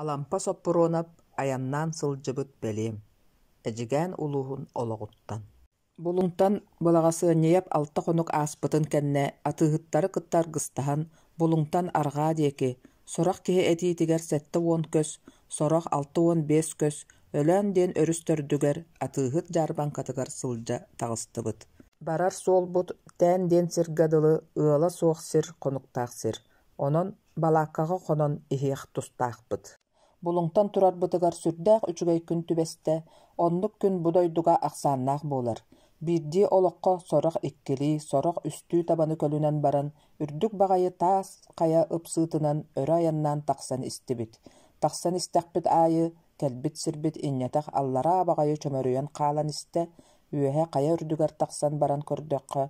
Алампа Соппуруонап айаннаан сылдьыбыт бэлиэм, Эдьигээн улууһун олоҕуттан Булуҥтан Былаҕасыанньыйап 6 хонук ааспытын кэннэ атыыһыттары кытта аргыстаһан Булуҥтан арҕаа диэки, сорох киһи этиитигэр 70 көс, сорох 65 көс Өлөөн диэн өрүс төрдүгэр атыыһыт дьаарбаҥкатыгар сылдьа таҕыстыбыт. Барар суолбут Тээн диэн сиргэ дылы ыала суох сир хонуктаах сир, онон балааккаҕа хонон иһиэх тустаахпыт. Булуҥтан турарбытыгар сүрдээх үчүгэй күн түбэстэ, оннук күн бу дойдуга ахсааннаах буолар. Биирдии олоххо сорох иккилии, сорох үстүү табаны көлүнэн баран, үрдүк баҕайы таас хайа ыпсыытынан өрө айаннаан тахсан истибит. Тахсан истэхпит аайы кэлбит сирбит инньэтэх аллараа баҕайы чөмөрүйэн хаалан истэ, үөһэ хайа үрдүгэр тахсан баран көрдөххө,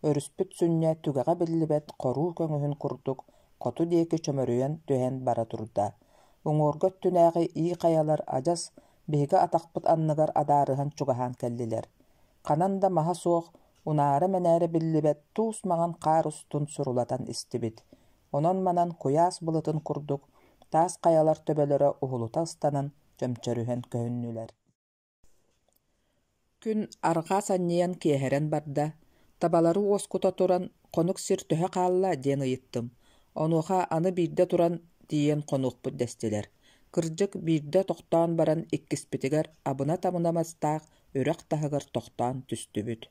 өрүспүт сүнньэ түгэҕэ биллибэт хоруу көҥүһүн курдук хоту диэки чөмөрүйэн түһэн бара турда. Уҥуоргу өттүнээҕи ии хайалар адьас биһиги атахпыт анныгар адаарыһан чугаһаан кэллилэр. Ханан да маһа суох, унаара-мэнээрэ биллибэт туус маҥан хаар устун сурулатан истибит. Онон-манан куйаас былытын курдук таас хайалар төбөлөрө уһулута ыстанан чөмчөрүһэн көһүннүлэр. Күн арҕаа санньыйан киэһэрэн барда, табалары уоскута туран «Хонук сир төһө хаалла?» диэн ыйыттым. Онуоха аны биирдэ туран тиийэн хонуохпут дэстилэр. Кырдьык, биирдэ тохтоон баран иккиспитигэр абына-табына мастаах үрэх таһыгар тохтоон түстүбүт.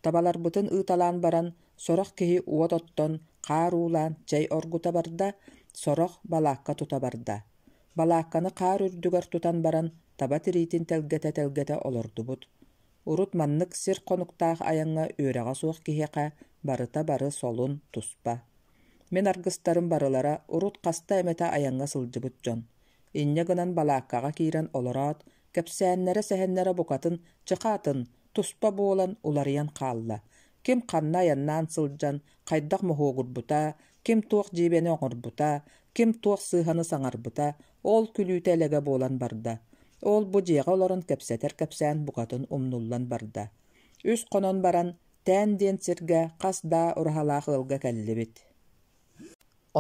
Табаларбытын ыыталаан баран, сорох киһи уот оттон, хаар уулаан чэй оргута барда, сорох балаакка тута барда. Балаакканы хаар үрдүгэр тутан баран таба тириитин тэлгэтэ-тэлгэтэ олордубут. Урут маннык сир хонуктаах айаҥҥа үөрэҕэ суох киһиэхэ барыта бары солун, туспа. Мин аргыстарым барылара урут хаста эмэтэ айаҥҥа сылдьыбыт дьон. Инньэ гынан балааккаҕа киирэн олороот, кэпсээннэрэ-сэһэннэрэ букатын чыкаатын, туспа буолан уларыйан хаалла. Ким ханна айаннаан сылдьан, хайдах моһуогурбута, ким туох дьиибэни оҥорбута, ким туох сыыһаны саҥарбыта, ол күлүүтэ элэгэ буолан барда. Ол бу дьиэҕэ олорон кэпсэтэр кэпсээн букатын умнуллан барда. Үс хонон баран, Тээн диэн сиргэ хас даа ураһалаах ыалга кэллибит.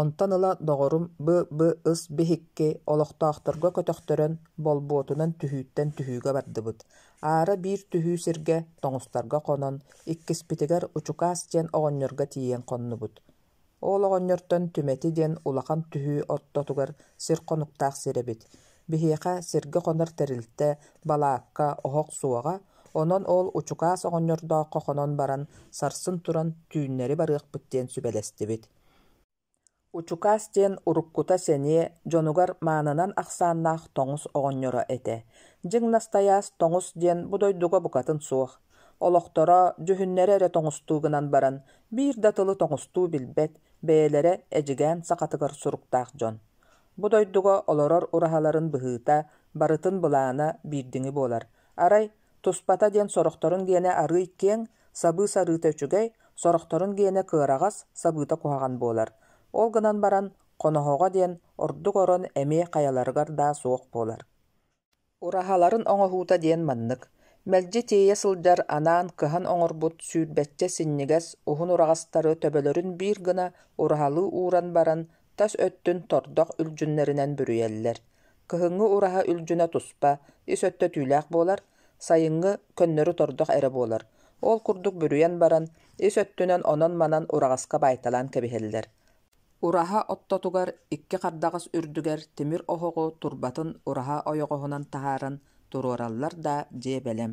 Онтон ыла доҕорум Б.Б.Ыс биһикки олохтоохторго көтөхтөрөн, болбуотунан түһүүттэн түһүүгэ бардыбыт. Аара биир түһүү сиргэ тоҥустарга хонон, иккиспитигэр Учукаас диэн оҕонньорго тиийэн хоннубут. Ол оҕонньортон Түмэти диэн улахан түһүү ортотугар сир хонуктаах сир эбит. Биһиэхэ сиргэ хонор тэрилтэ, балаакка, оһох суоҕа, онон ол Учукаас оҕонньордооххо хонон баран, сарсын туран түүннэри барыахпыт диэн сүбэлэстибит. Учукаас диэн уруккута сэниэ, дьонугар маанынан ахсааннаах тоҥус оҕонньоро этэ. Дьиҥ настайаас тоҥус диэн бу дойдуга букатын суох. Олохторо, дьүһүннэрэ эрэ тоҥустуу гынан баран, биир да тылы тоҥустуу билбэт, бэйэлэрэ Эдьигээн сахатыгар суруктаах дьон. Бу дойдуга олорор ураһаларын быһыыта, барытын былаана биирдиҥи буолар. Арай, туспата диэн сорохторун гиэнэ арыый киэҥ, сабыы сарыыта үчүгэй, сорохторун гиэнэ кыараҕас, сабыыта куһаҕан буолар. Ол гынан баран, хоноһоҕо диэн ордук орон эмиэ хайаларыгар даа суох буолар. Ураһаларын оҥоһуута диэн маннык: мэлдьи тиэйэ сылдьар анаан кыһан оҥорбут сүүрбэччэ синньигэс уһун ураҕастары төбөлөрүн биир гына ураһалыы ууран баран, тас өттүн тордох үлдьүннэринэн бүрүйэллэр. Кыһыҥҥы ураһа үлдьүнэ туспа, ис өттө түүлээх буолар, сайыҥҥы көннөрү тордох эрэ буолар. Ол курдук бүрүйэн баран, ис өттүнэн онон-манан ураҕаска баайталаан кэбиһэллэр. Ураһа ортотугар икки хардаҕас үрдүгэр тимир оһоҕу турбатын ураһа ойоҕоһунан таһааран туруораллар да дьиэ бэлэм.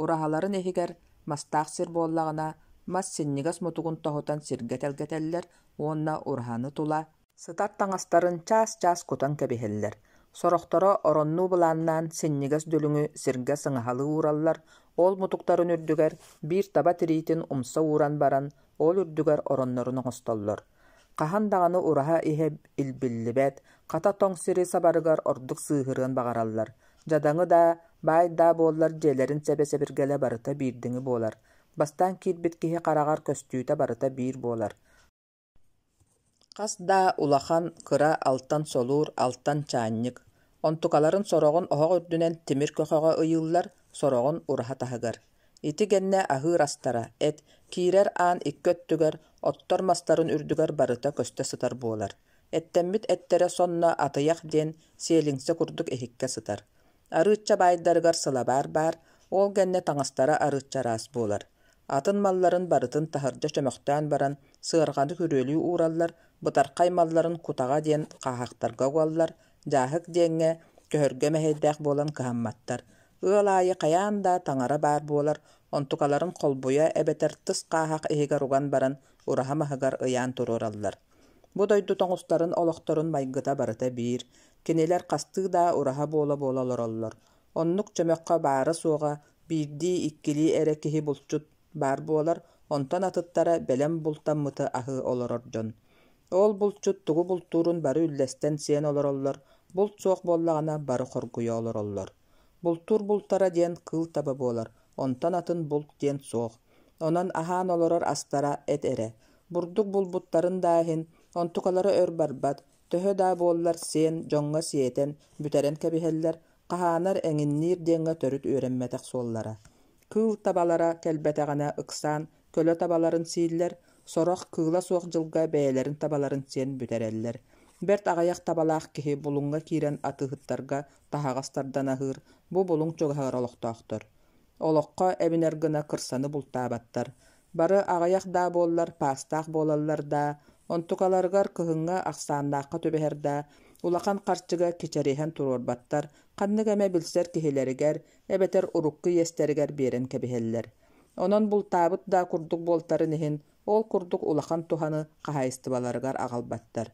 Ураһаларын иһигэр мастаах сир буоллаҕына, мас синньигэс мутугун тоһутан сиргэ тэлгэтэллэр уонна ураһаны тула сытар таҥастарын чаас-чаас кутан кэбиһэллэр. Сорохторо ороннуу былааннаан синньигэс дүлүҥү сиргэ сыҥаһалыы уураллар, ол мутуктарын үрдүгэр биир таба тириитин умса ууран баран, ол үрдүгэр ороннорун оҥостоллор. Хаһан даҕаны ураһа иһэ илбиллибэт, хата тоҥ сири сабарыгар ордук сыыһырыан баҕараллар. Дьадаҥы да, баай да буоллар дьиэлэрин сэбэ-сэбиргэлэ барыта биирдиҥи буолар. Бастаан киирбит киһи хараҕар көстүүтэ барыта биир буолар. Хас да улахан, кыра алтан солуур, алтан чаанньык. Онтукаларын сороҕун оһох үрдүнэн тимир көхөҕө ыйыыллар, сороҕун ураһа таһыгар. Ити гэннэ аһыыр астара, эт, киирэр аан икки өттүгэр, оттор мастарын үрдүгэр барыта көстө сытар буолар. Эттэммит эттэрэ сонно атыйах диэн сиэлиҥсэ курдук иһиккэ сытар. Арыычча баайдарыгар сылабаар баар, ол гэннэ таҥастара арыычча араас буолар. Атын малларын барытын таһырдьа чөмөхтөөн баран сыарҕаны күрүөлүү уураллар, бытархай малларын кутаҕа диэн хааһахтарга угаллар, дьааһык диэҥҥэ көһөргө мэһэйдээх буолан кыһамматтар. Ыал аайы хайаан да таҥара баар буолар, онтукаларын холбуйа эбэтэр тыс хааһах иһигэр уган баран ураһа маһыгар ыйаан туруораллар. Бу дойду тоҥустарын олохторун майгыта барыта биир, кинилэр хастыы да ураһа буола-буола олороллор. Оннук чөмөххө баара-суоҕа биирдии-иккилии эрэ киһи булчут баар буолар, онтон атыттара бэлэм бултаммыты аһыы олорор дьон. Ол булчут тугу бултуурун бары үллэстэн сиэн олороллор, булт суох буоллаҕына бары хоргуйа олороллор. Бултуур бултара диэн кыыл таба буолар, онтон атын булт диэн суох. Онон аһаан олорор астара эт эрэ. Бурдук булбуттарын да иһин, онтукалара өр барбат, төһө да буоллар сиэн, дьоҥҥо сиэтэн, бүтэрэн кэбиһэллэр, хаһаанар эҥинниир диэҥҥэ төрүт үөрэммэтэх суоллара. Кыыл табалара кэлбэтэҕинэ ыксаан, көлө табаларын сииллэр, сорох кыыла суох дьылга бэйэлэрин табаларын сиэн бүтэрэллэр. Бэрт аҕыйах табалаах киһи Булуҥҥа киирэн атыыһыттарга таһаҕас тардан аһыыр, бу Булуҥ чугаһыгар олохтоохтор. Олоххо эбинэр гына кырсаны бултаабаттар. Бары аҕыйах даа буоллар паастаах буолаллар даа, онтукаларыгар кыһыҥҥы ахсааннаахха түбэһэр даа, улахан харчыга кичэриһэн туруорбаттар, ханнык эмэ билсэр киһилэригэр эбэтэр урукку иэстэригэр биэрэн кэбиһэллэр. Онон бултаабыт да курдук буолтарын иһин, ол курдук улахан туһаны хаһаайыстыбаларыгар аҕалбаттар.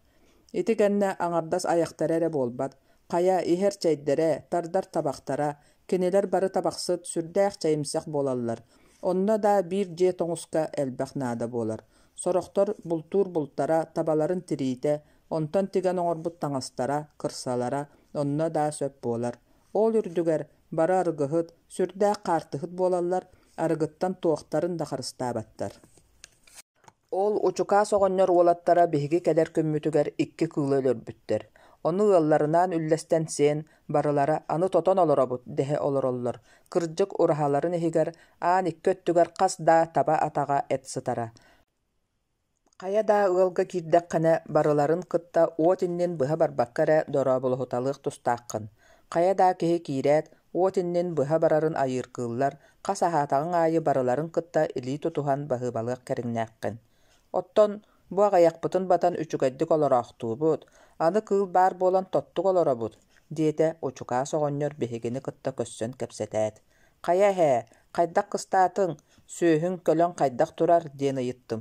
Ити кэннэ аҥардас айахтара эрэ буолбат, хайа, иһэр чэйдэрэ, тардар табахтара, кинилэр бары табахсыт, сүрдээх чэйимсэх буолаллар. Онно да биир дьиэ тоҥуска элбэх наада буолар. Сорохтор бултуур бултара, табаларын тириитэ, онтон тигэн оҥорбут таҥастара, кырсалара онно да сөп буолар. Ол үрдүгэр бары арыгыһыт, сүрдээх хаартыһыт буолаллар, арыгыттан туохтарын да харыстаабаттар. Ол Учукаас оҕонньор уолаттара биһиги кэлэр күммүтүгэр икки кыылы өлөрбүттэр. Ону ыалларынаан үллэстэн сиэн, барылара «аны тотон олоробут» дэһэ олороллор. Кырдьык, ураһаларын иһигэр аан икки өттүгэр хас да таба атаҕа эт сытара. Хайа да ыалга киирдэххинэ, барыларын кытта уот иннин быһа барбакка эрэ дорооболоһуталыах тустааххын. Хайа да киһи киирээт, уот иннин быһа барарын айыыргыыллар, хас аһаатаҕыҥ аайы барыларын кытта илии тутуһан баһыыбалыах кэриҥнээххин. Оттон бу аҕыйахпытын батан үчүгэйдик олороохтуубут, аны кыыл баар буолан тоттук олоробут, диэтэ Учукаас оҕонньор биһигини кытта көрсөн кэпсэтээт. Хайа эһээ, хайдах кыстаатыҥ, сүөһүҥ, көлөҥ хайдах турар диэн ыйыттым.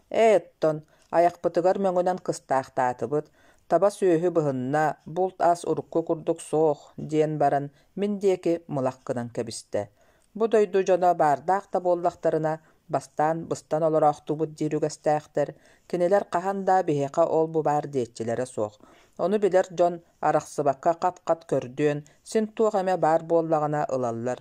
Ээ, оттон айахпытыгар мөҥүнэн кыстаахтаатыбыт, таба сүөһү быһынна, булт-ас урукку курдук суох, диэн баран мин диэки мылах гынан кэбистэ. Бу дойду дьоно баардаах да буоллахтарына, бастаан быстан олороохтуубут диир үгэстээхтэр, кинилэр хаһан да биһиэхэ ол-бу баар диэччилэрэ суох. Ону билэр дьон арахсыбакка хат-хат көрдүөн, син туох эмэ баар буоллаҕына ылаллар.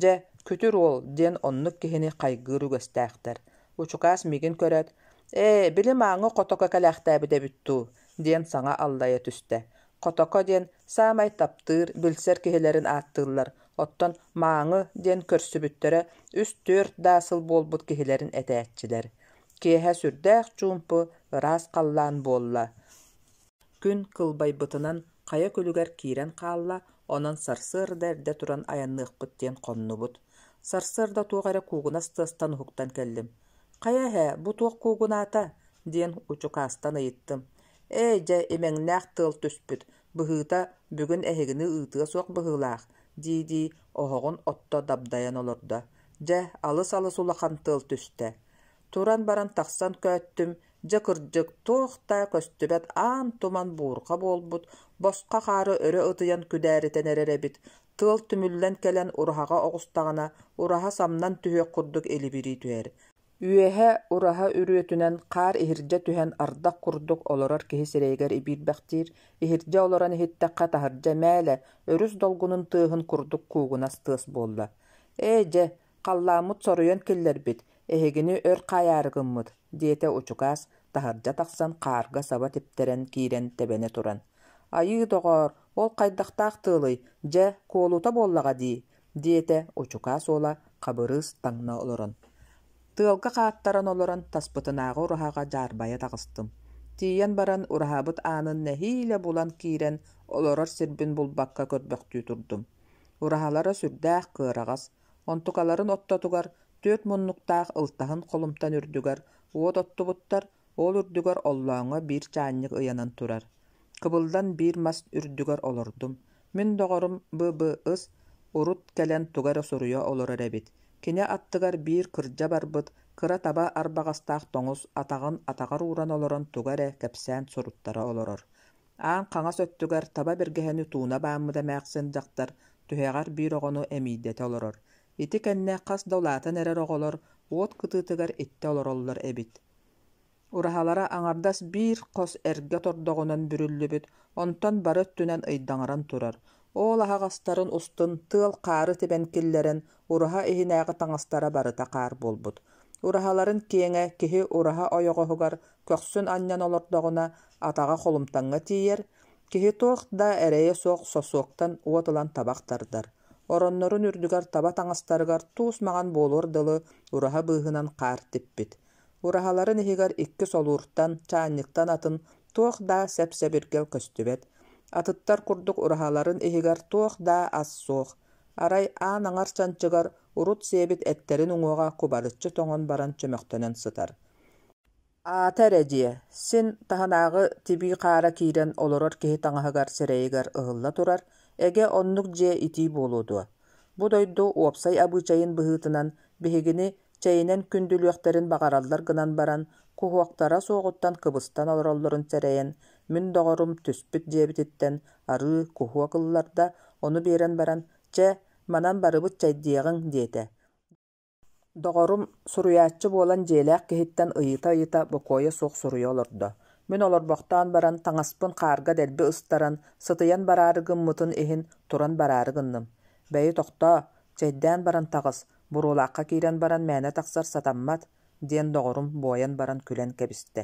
Дьэ, күтүр уол диэн оннук киһини хайгыыр үгэстээхтэр. Учукаас миигин көрөөт, «Ээ, били мааҥы хотоко кэлээхтээбит эбит дуу?» диэн саҥа аллайа түстэ. Хотоко диэн саамай таптыыр, билсэр киһилэрин ааттыыллар, оттон мааҥы диэн көрсүбүттэрэ үс-түөрт да сыл буолбут киһилэрин этээччилэр. Киэһэ сүрдээх чуумпу, ыраас халлаан буолла. Күн кылбайбытынан хайа күлүгэр киирэн хаалла, онон сарсыарда эрдэ туран айанныахпыт диэн хоннубут. Сарсыарда туох эрэ куугунас тыастан уһуктан кэллим. «Хайа эһээ, бу туох куугунаата?» диэн учукаастан ыйыттым. «Ээ, дьэ, имэҥнээх тыал түспүт, быһыыта, бүгүн эһигини ыытыа суох быһыылаах» дии-дии оһоҕун отто дабдайан олордо. Дьэ, алыс-алыс улахан тыал түстэ. Туран баран тахсан көөттүм, дьэ кырдьык, туох да көстүбэт аан туман буурҕа буолбут, босхо хаары өрө ытыйан күдээритэн эрэр эбит, тыал түмүллэн кэлэн ураһаҕа оҕустаҕына, ураһа самнан түһүөх курдук илибирии түһэр. Үөһэ ураһа үрүөтүнэн хаар иһирдьэ түһэн ардах курдук олорор киһи сирэйигэр ибиирбэхтиир, иһирдьэ олорон иһиттэххэ таһырдьа мээлэ, өрүс долгунун тыаһын курдук куугунас тыас буолла. Ээ дьэ, халлааммыт соруйан киллэрбит, эһигини өр хаайаары гыммыт, диэтэ Учукаас таһырдьа тахсан хаарга саба типтэрэн киирэн тэбэнэ туран. Айыы доҕоор, ол хайдахтаах тыалый, дьэ, куолута буоллаҕа дии, диэтэ Учукаас уола Хабырыыс таҥна олорон. Тыалга хааттаран олорон таспытынааҕы ураһаҕа дьаарбайа таҕыстым. Тиийэн баран ураһабыт аанын нэһиилэ булан киирэн олорор сирбин булбакка көрбөхтүү турдум. Ураһалара сүрдээх кыараҕас, онтукаларын ортотугар түөрт муннуктаах ылтаһын холумтан үрдүгэр уот оттубуттар, ол үрдүгэр оллооҥҥо биир чаанньык ыйанан турар. Кыбыллан биир мас үрдүгэр олордум. Мин доҕорум Б.Б.Ыс урут кэлэн тугу эрэ суруйа олорор эбит. Кини аттыгар биир кырдьа барбыт, кыра таба арбаҕастаах тоҥус атаҕын атаҕар ууран олорон тугу эрэ кэпсээн суруттара олорор. Аан хаҥас өттүгэр таба бэргэһэни тууна бааммыт эмээхсин дьахтар түһэҕэр биир оҕону эмиийдэтэ олорор. Ити кэннэ хас да улаатан эрэр оҕолор уот кытыытыгар иттэ олороллор эбит. Ураһалара аҥардас биир хос эргэ тордоҕунан бүрүллүбүт, онтон бары өттүнэн ыйдаҥаран турар. Ол аһаҕастарын устун тыал хаары тибэн киллэрэн, ураһа иһинээҕи таҥастара барыта хаар буолбут. Ураһаларын киэҥэ киһи ураһа ойоҕоһугар көхсүн анньан олордоҕуна атаҕа холумтаҥҥа тиийэр, киһи туох да эрэйэ суох сосуоктан уот ылан табах тардар. Ороннорун үрдүгэр таба таҥастарыгар туус маҥан буолуор дылы ураһа быыһынан хаар типпит. Ураһаларын иһигэр икки солууртан, чаанньыктан атын туох да сэп-сэбиргэл көстүбэт. Атыттар курдук ураһаларын иһигэр туох да ас суох. Арай аан аҥар чанчыгар урут сиэбит эттэрин уҥуоҕа кубарыччы тоҥон баран чөмөхтөнөн сытар. Аата эрэ диэ, син таһынааҕы тибии хаара киирэн олорор киһи таҥаһыгар сирэйигэр ыһылла турар, эгэ оннук дьиэ итии буолуо дуо? Бу дойду уопсай абыычайын быһыытынан биһигини чэйинэн күндүлүөхтэрин баҕараллар гынан баран, куһуоктара суоҕуттан кыбыстан олороллорун сэрэйэн, мин доҕорум түспүт дьиэбититтэн арыы, куһуок ылларда, ону биэрэн баран, «Чэ, манан барыбыт чэйдиэҕиҥ» диэтэ. Доҕорум суруйааччы буолан дьиэлээх киһиттэн ыйыта-ыйыта бокуойа суох суруйа олордо. Мин олорбохтоон баран таҥаспын хаарга дэлби ыстаран, сытыйан бараары гыммытын иһин туран бараары гынным. «Бэйи тохтоо, чэйдээн баран таҕыс, буруолаахха киирэн баран мээнэ тахсар сатаммат» диэн доҕорум буойан баран күлэн кэбистэ.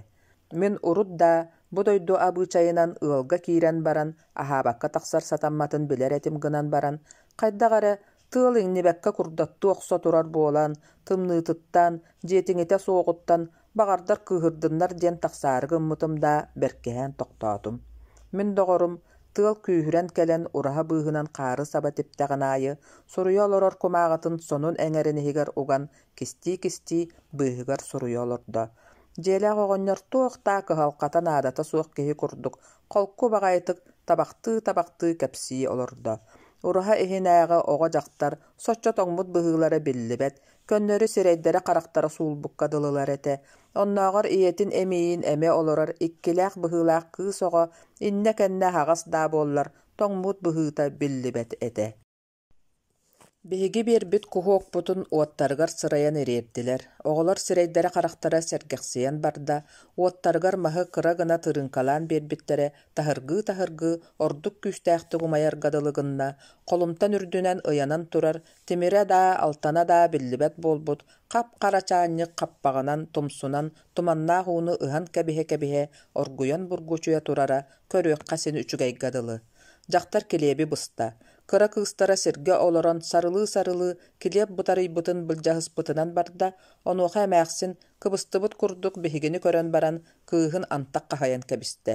Мин урут да бу дойду абыычайынан ыалга киирэн баран аһаабакка тахсар сатамматын билэр этим гынан баран, хайдах эрэ Тыал иҥнибэккэ курдаттыы охсо турар буолан, тымныытыттан, дьиэтиҥитэ суоҕуттан, баҕардар кыыһырдыннар диэн тахсаары гыммытым да, бэркиһээн тохтоотум. Мин доҕорум, тыал күүһүрэн кэлэн ураһа быыһынан хаары саба типтэҕин аайы, суруйа олорор кумааҕытын сонун эҥэрин иһигэр уган кистии-кистии быыһыгар суруйа олордо. Дьиэлээх оҕонньор туох даа кыһалҕата наадата суох киһи курдук холку баҕайытык табахтыы-табахтыы кэпсии олордо. Ураһа иһинээҕи оҕо-дьахтар соччо тоҥмут быһыылара биллибэт, көннөрү сирэйдэрэ-харахтара суулбукка дылылар этэ. Оннооҕор ийэтин эмиийин эмэ олорор иккилээх быһыылаах кыыс оҕо иннэ-кэннэ аһаҕас даа буоллар, тоҥмут быһыыта биллибэт этэ. Биһиги биэрбит куһуокпутун уоттарыгар сырайан ириэрдилэр, оҕолор сирэйдэрэ-харахтара сэргэхсийэн барда, уоттарыгар маһы кыра гына тырыыҥкалаан биэрбиттэрэ таһыргыы-таһыргыы ордук күүстээхтик умайарга дылы гынна, холумтан үрдүнэн ыйанан турар, тимирэ даа, алтана даа биллибэт буолбут хап-хара чаанньык хаппаҕынан, тумсунан туманнаах ууну ыһан кэбиһэ-кэбиһэ оргуйан бургучуйа турара көрүөххэ син үчүгэйгэ дылы. Дьахтар килиэби быста, Кыра кыыстара сиргэ олорон сарылыы-сарылыы килиэп бытарыйбытын былдьаһыспытынан барда, онуоха эмээхсин кыбыстыбыт курдук биһигини көрөн баран кыыһын антах хаһыйан кэбистэ.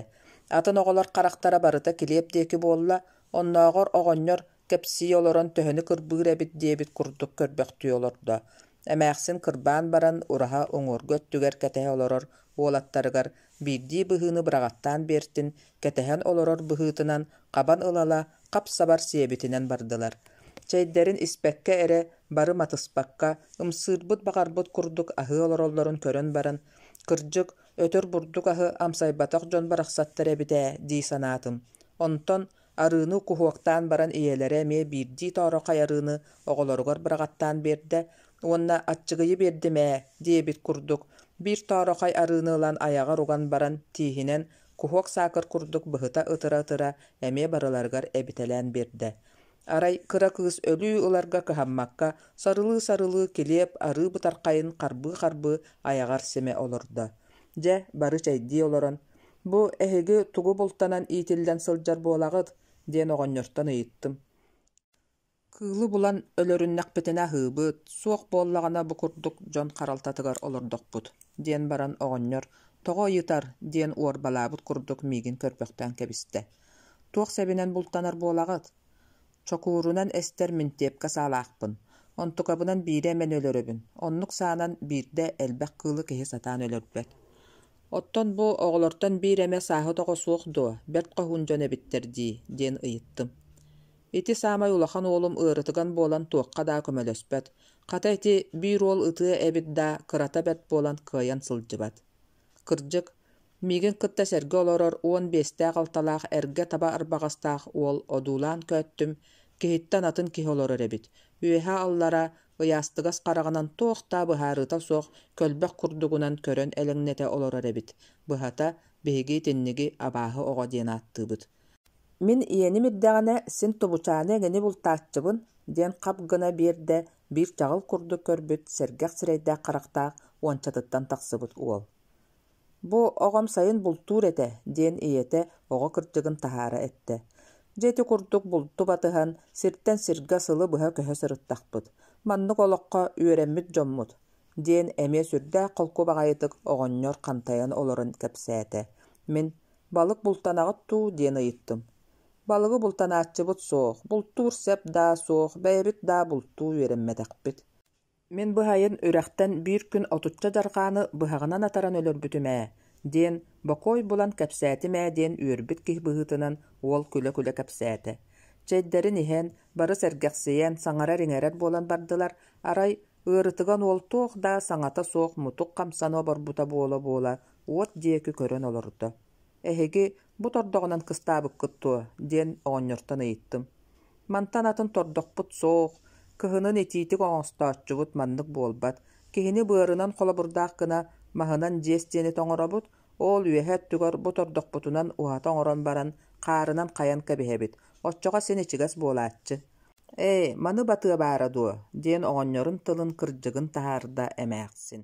Атын оҕолор харахтара барыта килиэп диэки буолла, оннооҕор оҕонньор кэпсии олорон төһөнү кырбыыр эбит диэбит курдук көрбөхтүү олордо. Эмээхсин кырбаан баран ураһа уҥуоргу өттүгэр кэтэһэ олорор уолаттарыгар биирдии быһыыны быраҕаттаан биэртин кэтэһэн олорор быһыытынан хабан ыла-ыла хап-сабар сиэбитинэн бардылар. Чэйдэрин испэккэ эрэ, бары матыспакка, ымсыырбыт баҕарбыт курдук аһыы олороллорун көрөн баран, кырдьык, өтөр бурдук аһы амсайбатах дьон барахсаттар эбит ээ дии санаатым. Онтон арыыны куһуоктаан баран ийэлэрэ эмиэ биирдии тоорохой арыыны оҕолоругар быраҕаттаан биэрдэ уонна аччыгыйы биэрдим ээ диэбит курдук биир тоорохой арыыны ылан айаҕар уган баран тииһинэн куһуок саакыр курдук быһыта ытыра-ытыра эмиэ барыларыгар эбитэлээн биэрдэ. Арай кыра кыыс өлүү ыларга кыһаммакка сарылыы-сарылыы килиэп арыы бытархайын харбыы-харбыы айаҕар симэ олордо. Дьэ, бары чэйдии олорон, «Бу эһиги тугу бултанан иитиллэн сылдьар буолаҕыт?» диэн оҕонньортон ыйыттым. Кыылы булан өлөрүннэхпитинэ аһыыбыт, суох буоллаҕына бу курдук дьон харалтатыгар олордохпут, диэн баран оҕонньор Тоҕо ыйытар диэн уорбалаабыт курдук миигин көрбөхтөөн кэбистэ. Туох сэбинэн бултанар буолаҕыт? Чокуурунан эстэр минтиэпкэ саалаахпын. Онтукабынан биири эмэн өлөрөбүн. Оннук саанан биирдэ элбэх кыылы киһи сатаан өлөрбөт. Оттон бу оҕолортон биир эмэ сааһыт оҕо суох дуо, бэрт хоһуун дьон эбиттэр дии, диэн ыйыттым. Ити саамай улахан уолум ыарытыган буолан туохха даа көмөлөспөт. Хата ити биир уол ытыа эбит даа, кырата бэрт буолан кыайан сылдьыбат. Кырдьык, миигин кытта сэргэ олорор 15-тээх 16-лаах эргэ таба арбаҕастаах уол одуулаан көөттүм, киһиттэн атын киһи олорор эбит. Үөһэ-аллара ыйаастыгас хараҕынан туох даа быһаарыыта суох көлбөх курдугунан көрөн элэҥнэтэ олорор эбит. Быһата, биһиги итинниги абааһы оҕо диэн ааттыыбыт. Мин иэним ирдэҕинэ син тубучааны эҥини бултааччыбын, диэн хап гына биэрдэ биир чаҕыл курдук көрбүт сэргэх сирэйдээх-харахтаах уончатыттан тахсыбыт уол. Бу оҕом сайын бултуур этэ, диэн ийэтэ оҕо кырдьыгын таһаара эттэ. Дьэ ити курдук булту батыһан, сиртэн сиргэ сылы быһа көһө сырыттахпыт. Маннык олоххо үөрэммит дьоммут, диэн эмиэ сүрдээх холку баҕайытык оҕонньор хантайан олорон кэпсээтэ. Мин «Балык бултанаҕыт дуу?» диэн ыйыттым. «Балыгы бултанааччыбыт суох, бултуур сэп даа суох, бэйэбит даа бултуу үөрэммэтэхпит. Мин быһайын үрэхтэн биир күн отучча дьарҕааны быһаҕынан атаран өлөрбүтүм ээ, диэн бокуой булан кэпсээтим ээ диэн үөрбүт киһи быһыытынан уол күлэ-күлэ кэпсээтэ. Чэйдэрин иһэн, бары сэргэхсийэн, саҥарар-иҥэрэр буолан бардылар, арай ыарытыган уол туох да саҥата суох мутук хамсана оборбута буола-буола уот диэки көрөн олордо. «Эһиги бу тордоҕунан кыстаабыккыт дуо?» диэн оҕонньортон ыйыттым. Мантан атын тордохпут суох, кыһынын итиитик оҥостооччубут маннык буолбат, киһини быарынан холобурдаах гына маһынан дьиэс диэни тоҥоробут, ол үөһэ өттүгэр бу тордохпутунан уһата оҥорон баран хаарынан хайан кэбиһэбит, оччоҕо син ичигэс буолааччы. «Ээ, маны батыа баара дуо?» диэн оҕонньорун тылын кырдьыгын таһаарда эмээхсин.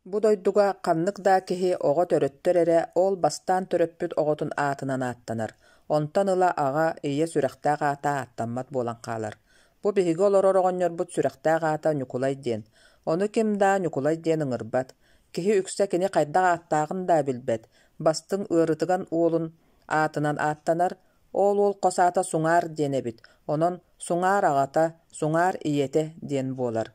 Бу дойдуга ханнык да киһи оҕо төрөттөр эрэ ол бастаан төрөппүт оҕотун аатынан ааттанар, онтон ыла аҕа, ийэ сүрэхтээх аата ааттаммат буолан хаалар. Бу биһиги олорор оҕонньорбут сүрэхтээх аата Ньукулай диэн. Ону ким даа Ньукулай диэн ыҥырбат. Киһи үксэ кини хайдах ааттааҕын даа билбэт. Бастыҥ ыарытыган уолун аатынан ааттанар, ол уол хос аата Суҥаар диэн эбит, онон Суҥаар аҕата, Суҥаар ийэтэ диэн буолар.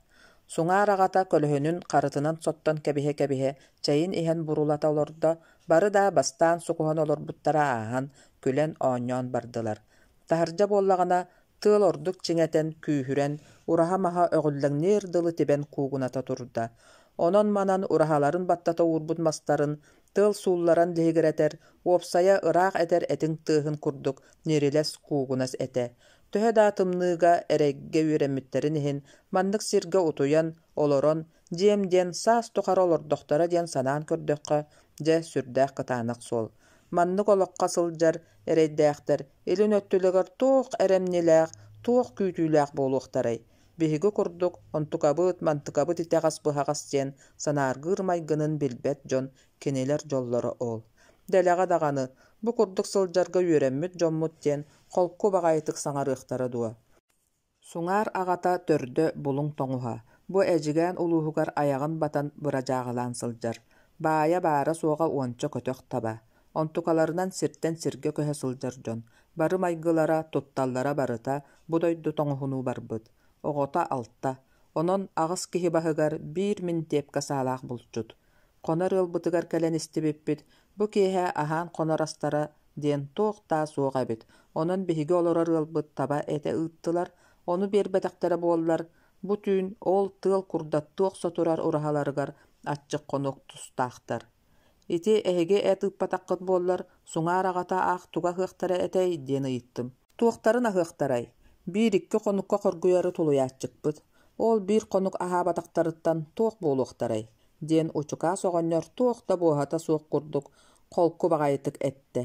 Суҥаар аҕата көлөһүнүн харытынан соттон кэбиһэ-кэбиһэ чэйин иһэн бурулата олордо, бары да бастаан сукуһан олорбуттара ааһан, күлэн-оонньоон бардылар. Таһырдьа буоллаҕына, тыал ордук чиҥэтэн, күүһүрэн, ураһа маһа өҕүллэҥниэр дылы тибэн куугуната турда. Онон-манан ураһаларын баттата уурбут мастарын тыал суулларан лиһигирэтэр, уопсайа ыраах этэр этиҥ тыаһын курдук ньирилэс куугунас этэ. Төһө да тымныыга, эрэйгэ үөрэммиттэрин иһин, маннык сиргэ утуйан, олорон, дьиэм диэн саас тухары олордохторо диэн санаан көрдөххө, дьэ, сүрдээх кытаанах суол. Маннык олоххо сылдьар эрэйдээхтэр илин өттүлэригэр туох эрэмньилээх, туох күүтүүлээх буолуохтарай? Биһиги курдук онтукабыт, мантыкабыт итэҕэс-быһаҕас диэн санааргыыр майгынын билбэт дьон кинилэр дьоллоро ол. Дэлэҕэ даҕаны, бу курдук сылдьарга үөрэммит дьоммут диэн холку баҕайытык саҥарыахтара дуо? Суҥаар аҕата төрдө Булуҥ тоҥуһа, бу Эдьигээн улууһугар айаҕын батан бырадьааҕылаан сылдьар, баайа баара-суоҕа уонча көтөх таба, онтукаларынан сиртэн сиргэ көһө сылдьар дьон, бары майгылара, тутталлара барыта бу дойду тоҥуһунуу барбыт, оҕото алта, онон аҕыс киһи баһыгар биир минтиэпкэ саалаах булчут. Хонор ыалбытыгар кэлэн истибиппит, бу киэһэ аһаан хонор астара диэн туох даа суох эбит, онон биһиги олорор ыалбыт таба этэ ыыттылар, ону биэрбэтэхтэрэ буоллар, бу түүн ол тыал курдаттыы охсо турар ураһаларыгар аччык хонук тустаахтар. Ити эһиги эт ыыппатаххыт буоллар, суҥаар аҕата аах туга аһыахтара этэй диэн ыйыттым. Туохтарын аһыахтарай, биир-икки хонукка хоргуйары тулуйааччыкпыт, ол биир хонук аһаабатахтарыттан туох буолуохтарай диэн Учукаас оҕонньор туох да буоһата суох курдук холку баҕайытык эттэ.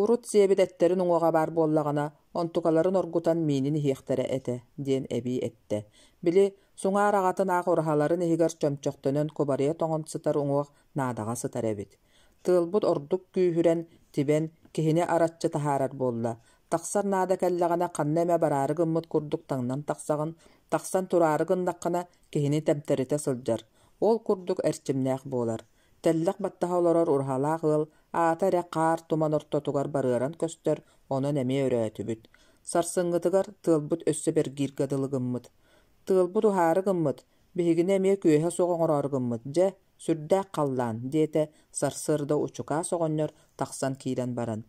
Урут сиэбит эттэрин уҥуоҕа баар буоллаҕына, онтукаларын оргутан миинин иһиэхтэрэ этэ диэн эбии эттэ. Били, суҥаар аҕатын аах ураһаларын иһигэр чөмчөхтөнөн кубарыйа тоҥон сытар уҥуох наадаҕа сытар эбит. Тыалбыт ордук күүһүрэн, тибэн, киһини араччы таһаарар буолла. Тахсар наада кэллэҕинэ ханна эмэ бараары гыммыт курдук таҥнан тахсаҕын, тахсан тураары гыннаххына киһини тэмтэритэ сылдьар. Ол курдук эрчимнээх буолар. Тэллэх баттаһа олорор ураһалаах ыал аата эрэ хаар туман ортотугар барыаран көстөр, онон эмиэ өрөөтүбүт. Сарсыҥҥытыгар тыалбыт өссө бэргииргэ дылы гыммыт. Тыалбыт уһаары гыммыт, биһигини эмиэ күөһэ суох оҥороору гыммыт, дьэ, сүрдээх халлаан, диэтэ сарсыарда Учукаас оҕонньор тахсан киирэн баран.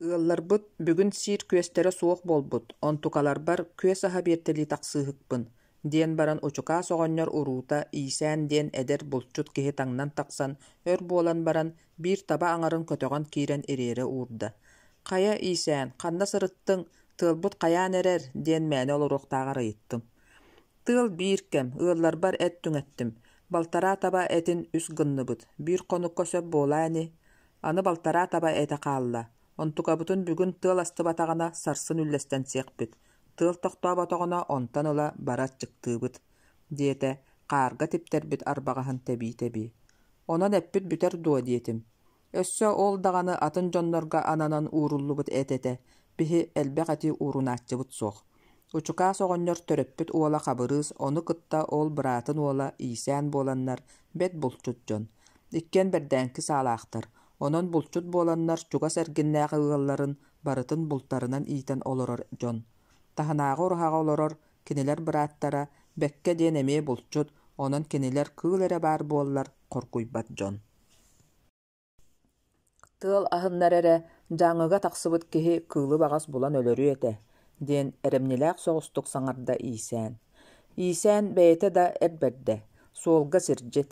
Ыалларбыт бүгүн сиир күөстэрэ суох буолбут, онтукаларбар күөс аһа биэртэлии тахсыыһыкпын, диэн баран Учукаас оҕонньор уруута Иисээн диэн эдэр булчут киһи таҥнан тахсан өр буолан баран биир таба аҥарын көтөҕөн киирэн ириэрэ уурда. «Хайа, Иисээн, ханна сырыттыҥ, тыалбыт хайаан эрэр?» диэн мээнэ олоруохтааҕар ыйыттым. Тыал биир кэм, ыалларбар эт түҥэттим. Балтараа таба этин үс гынныбыт, биир хонукка сөп буолаа ини. Аны балтараа таба этэ хаалла. Онтукабытын бүгүн тыал астыбатаҕына сарсын үллэстэн сиэхпит. Тыал тохтооботоҕуна онтон ыла бары аччыктыыбыт, диэтэ хаарга типтэрбит арбаҕаһын тэбии-тэбии. Онон эппит бүтэр дуо диэтим. Өссө ол даҕаны атын дьоннорго ананан ууруллубут эт этэ, биһи элбэх эти уурунааччыбыт суох. Учукаас оҕонньор төрөппүт уола Хабырыыс ону кытта ол быраатын уола Иисээн буоланнар бэрт булчут дьон. Иккиэн бэрдээҥки саалаахтар, онон булчут буоланнар чугас эргиннээҕи ыалларын барытын бултарынан иитэн олорор дьон. Таһынааҕы ураһаҕа олорор кинилэр бырааттара Бэккэ диэн эмиэ булчут, онон кинилэр кыыл эрэ баар буоллар хоргуйбат дьон. Тыал аһыннар эрэ, Дьааҥыга тахсыбыт киһи кыылы баҕас булан өлөрүө этэ, диэн эрэмньилээх соҕустук саҥарда Иисээн. Иисээн бэйэтэ да эр бэрдэ, суолга сирдьит.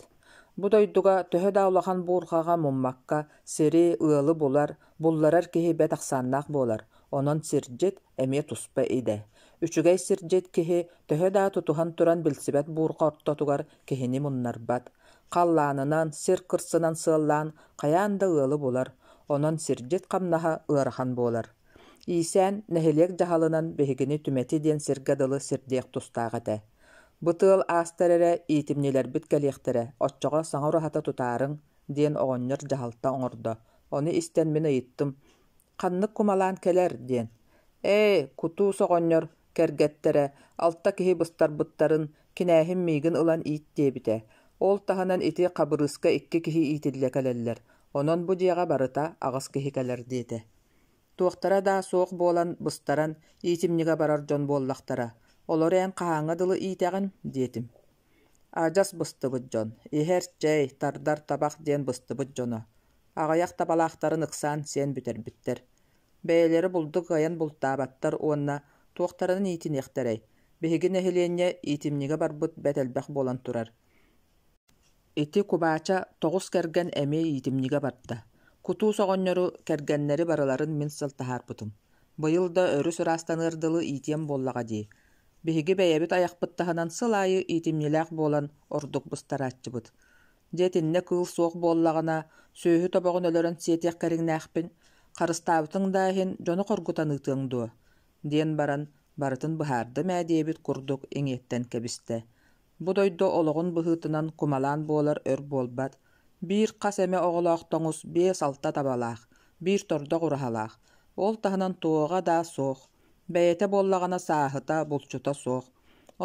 Бу дойдуга төһө да улахан буурҕаҕа муммакка сири, ыалы булар, булларар киһи бэрт ахсааннаах буолар, онон сирдьит эмиэ туспа идэ. Үчүгэй сирдьит киһи төһө да тутуһан туран билсибэт буурҕа ортотугар киһини муннарбат. Халлаанынан, сир кырсынан сыаллаан хайаан да ыалы булар, онон сирдьит хамнаһа ыарахан буолар. Иисээн нэһилиэк дьаһалынан биһигини Түмэти диэн сиргэ дылы сирдиэх тустаах этэ. Бу тыал аастар эрэ иитимньилэрбит кэлиэхтэрэ, оччоҕо саҥа ураһата тутаарыҥ, диэн оҕонньор дьаһалта оҥордо. Ону истэн мин ыйыттым: «Ханнык кумалаан кэлэр?» диэн. «Ээ, кутуус оҕонньор кэргэттэрэ алта киһи быстарбыттарын кинээһим миигин ылан иит диэбитэ. Ол таһынан ити Хабырыыска икки киһи иитиллэ кэлэллэр, онон бу дьиэҕэ барыта аҕыс киһи кэлэр диэтэ. Туохтара да суох буолан быстаран иитимньигэ барар дьон буоллахтара. Олору эн хаһааҥҥа дылы иитэҕин?» диэтим. Адьас быстыбыт дьон, иһэр чэй, тардар табах диэн быстыбыт дьоно. Аҕыйах табалаахтарын ыксаан сиэн бүтэрбиттэр. Бэйэлэрэ булду кыайан бултаабаттар уонна туохтарынан иитиниэхтэрэй, биһиги нэһилиэнньэ иитимньигэ барбыт бэрт элбэх буолан турар. Ити Кубаача тоҕус кэргэн эмиэ иитимньигэ барда. Кутуус оҕонньору, кэргэннэри барыларын мин сыл таһаарбытым. Быйыл да өрүс ыраастаныар дылы иитиэм буоллаҕа дии. Биһиги бэйэбит айахпыт таһынан сыл аайы иитимньилээх буолан ордук быстарааччыбыт. Дьэ итиннэ кыыл суох буоллаҕына, сүөһү тобоҕун өлөрөн сиэтиэх кэриҥнээхпин, харыстаабытыҥ да иһин дьону хоргутан ыытыаҥ дуо? диэн баран барытын быһаардым ээ диэбит курдук иҥиэттэн кэбистэ. Бу дойду олоҕун быһыытынан кумалаан буолар өр буолбат. Биир хас эмэ оҕолоох тоҥус биэс-алта табалаах, биир тордох ураһалаах. Ол таһынан туоҕа да суох. Бэйэтэ буоллаҕына сааһыта, булчута суох.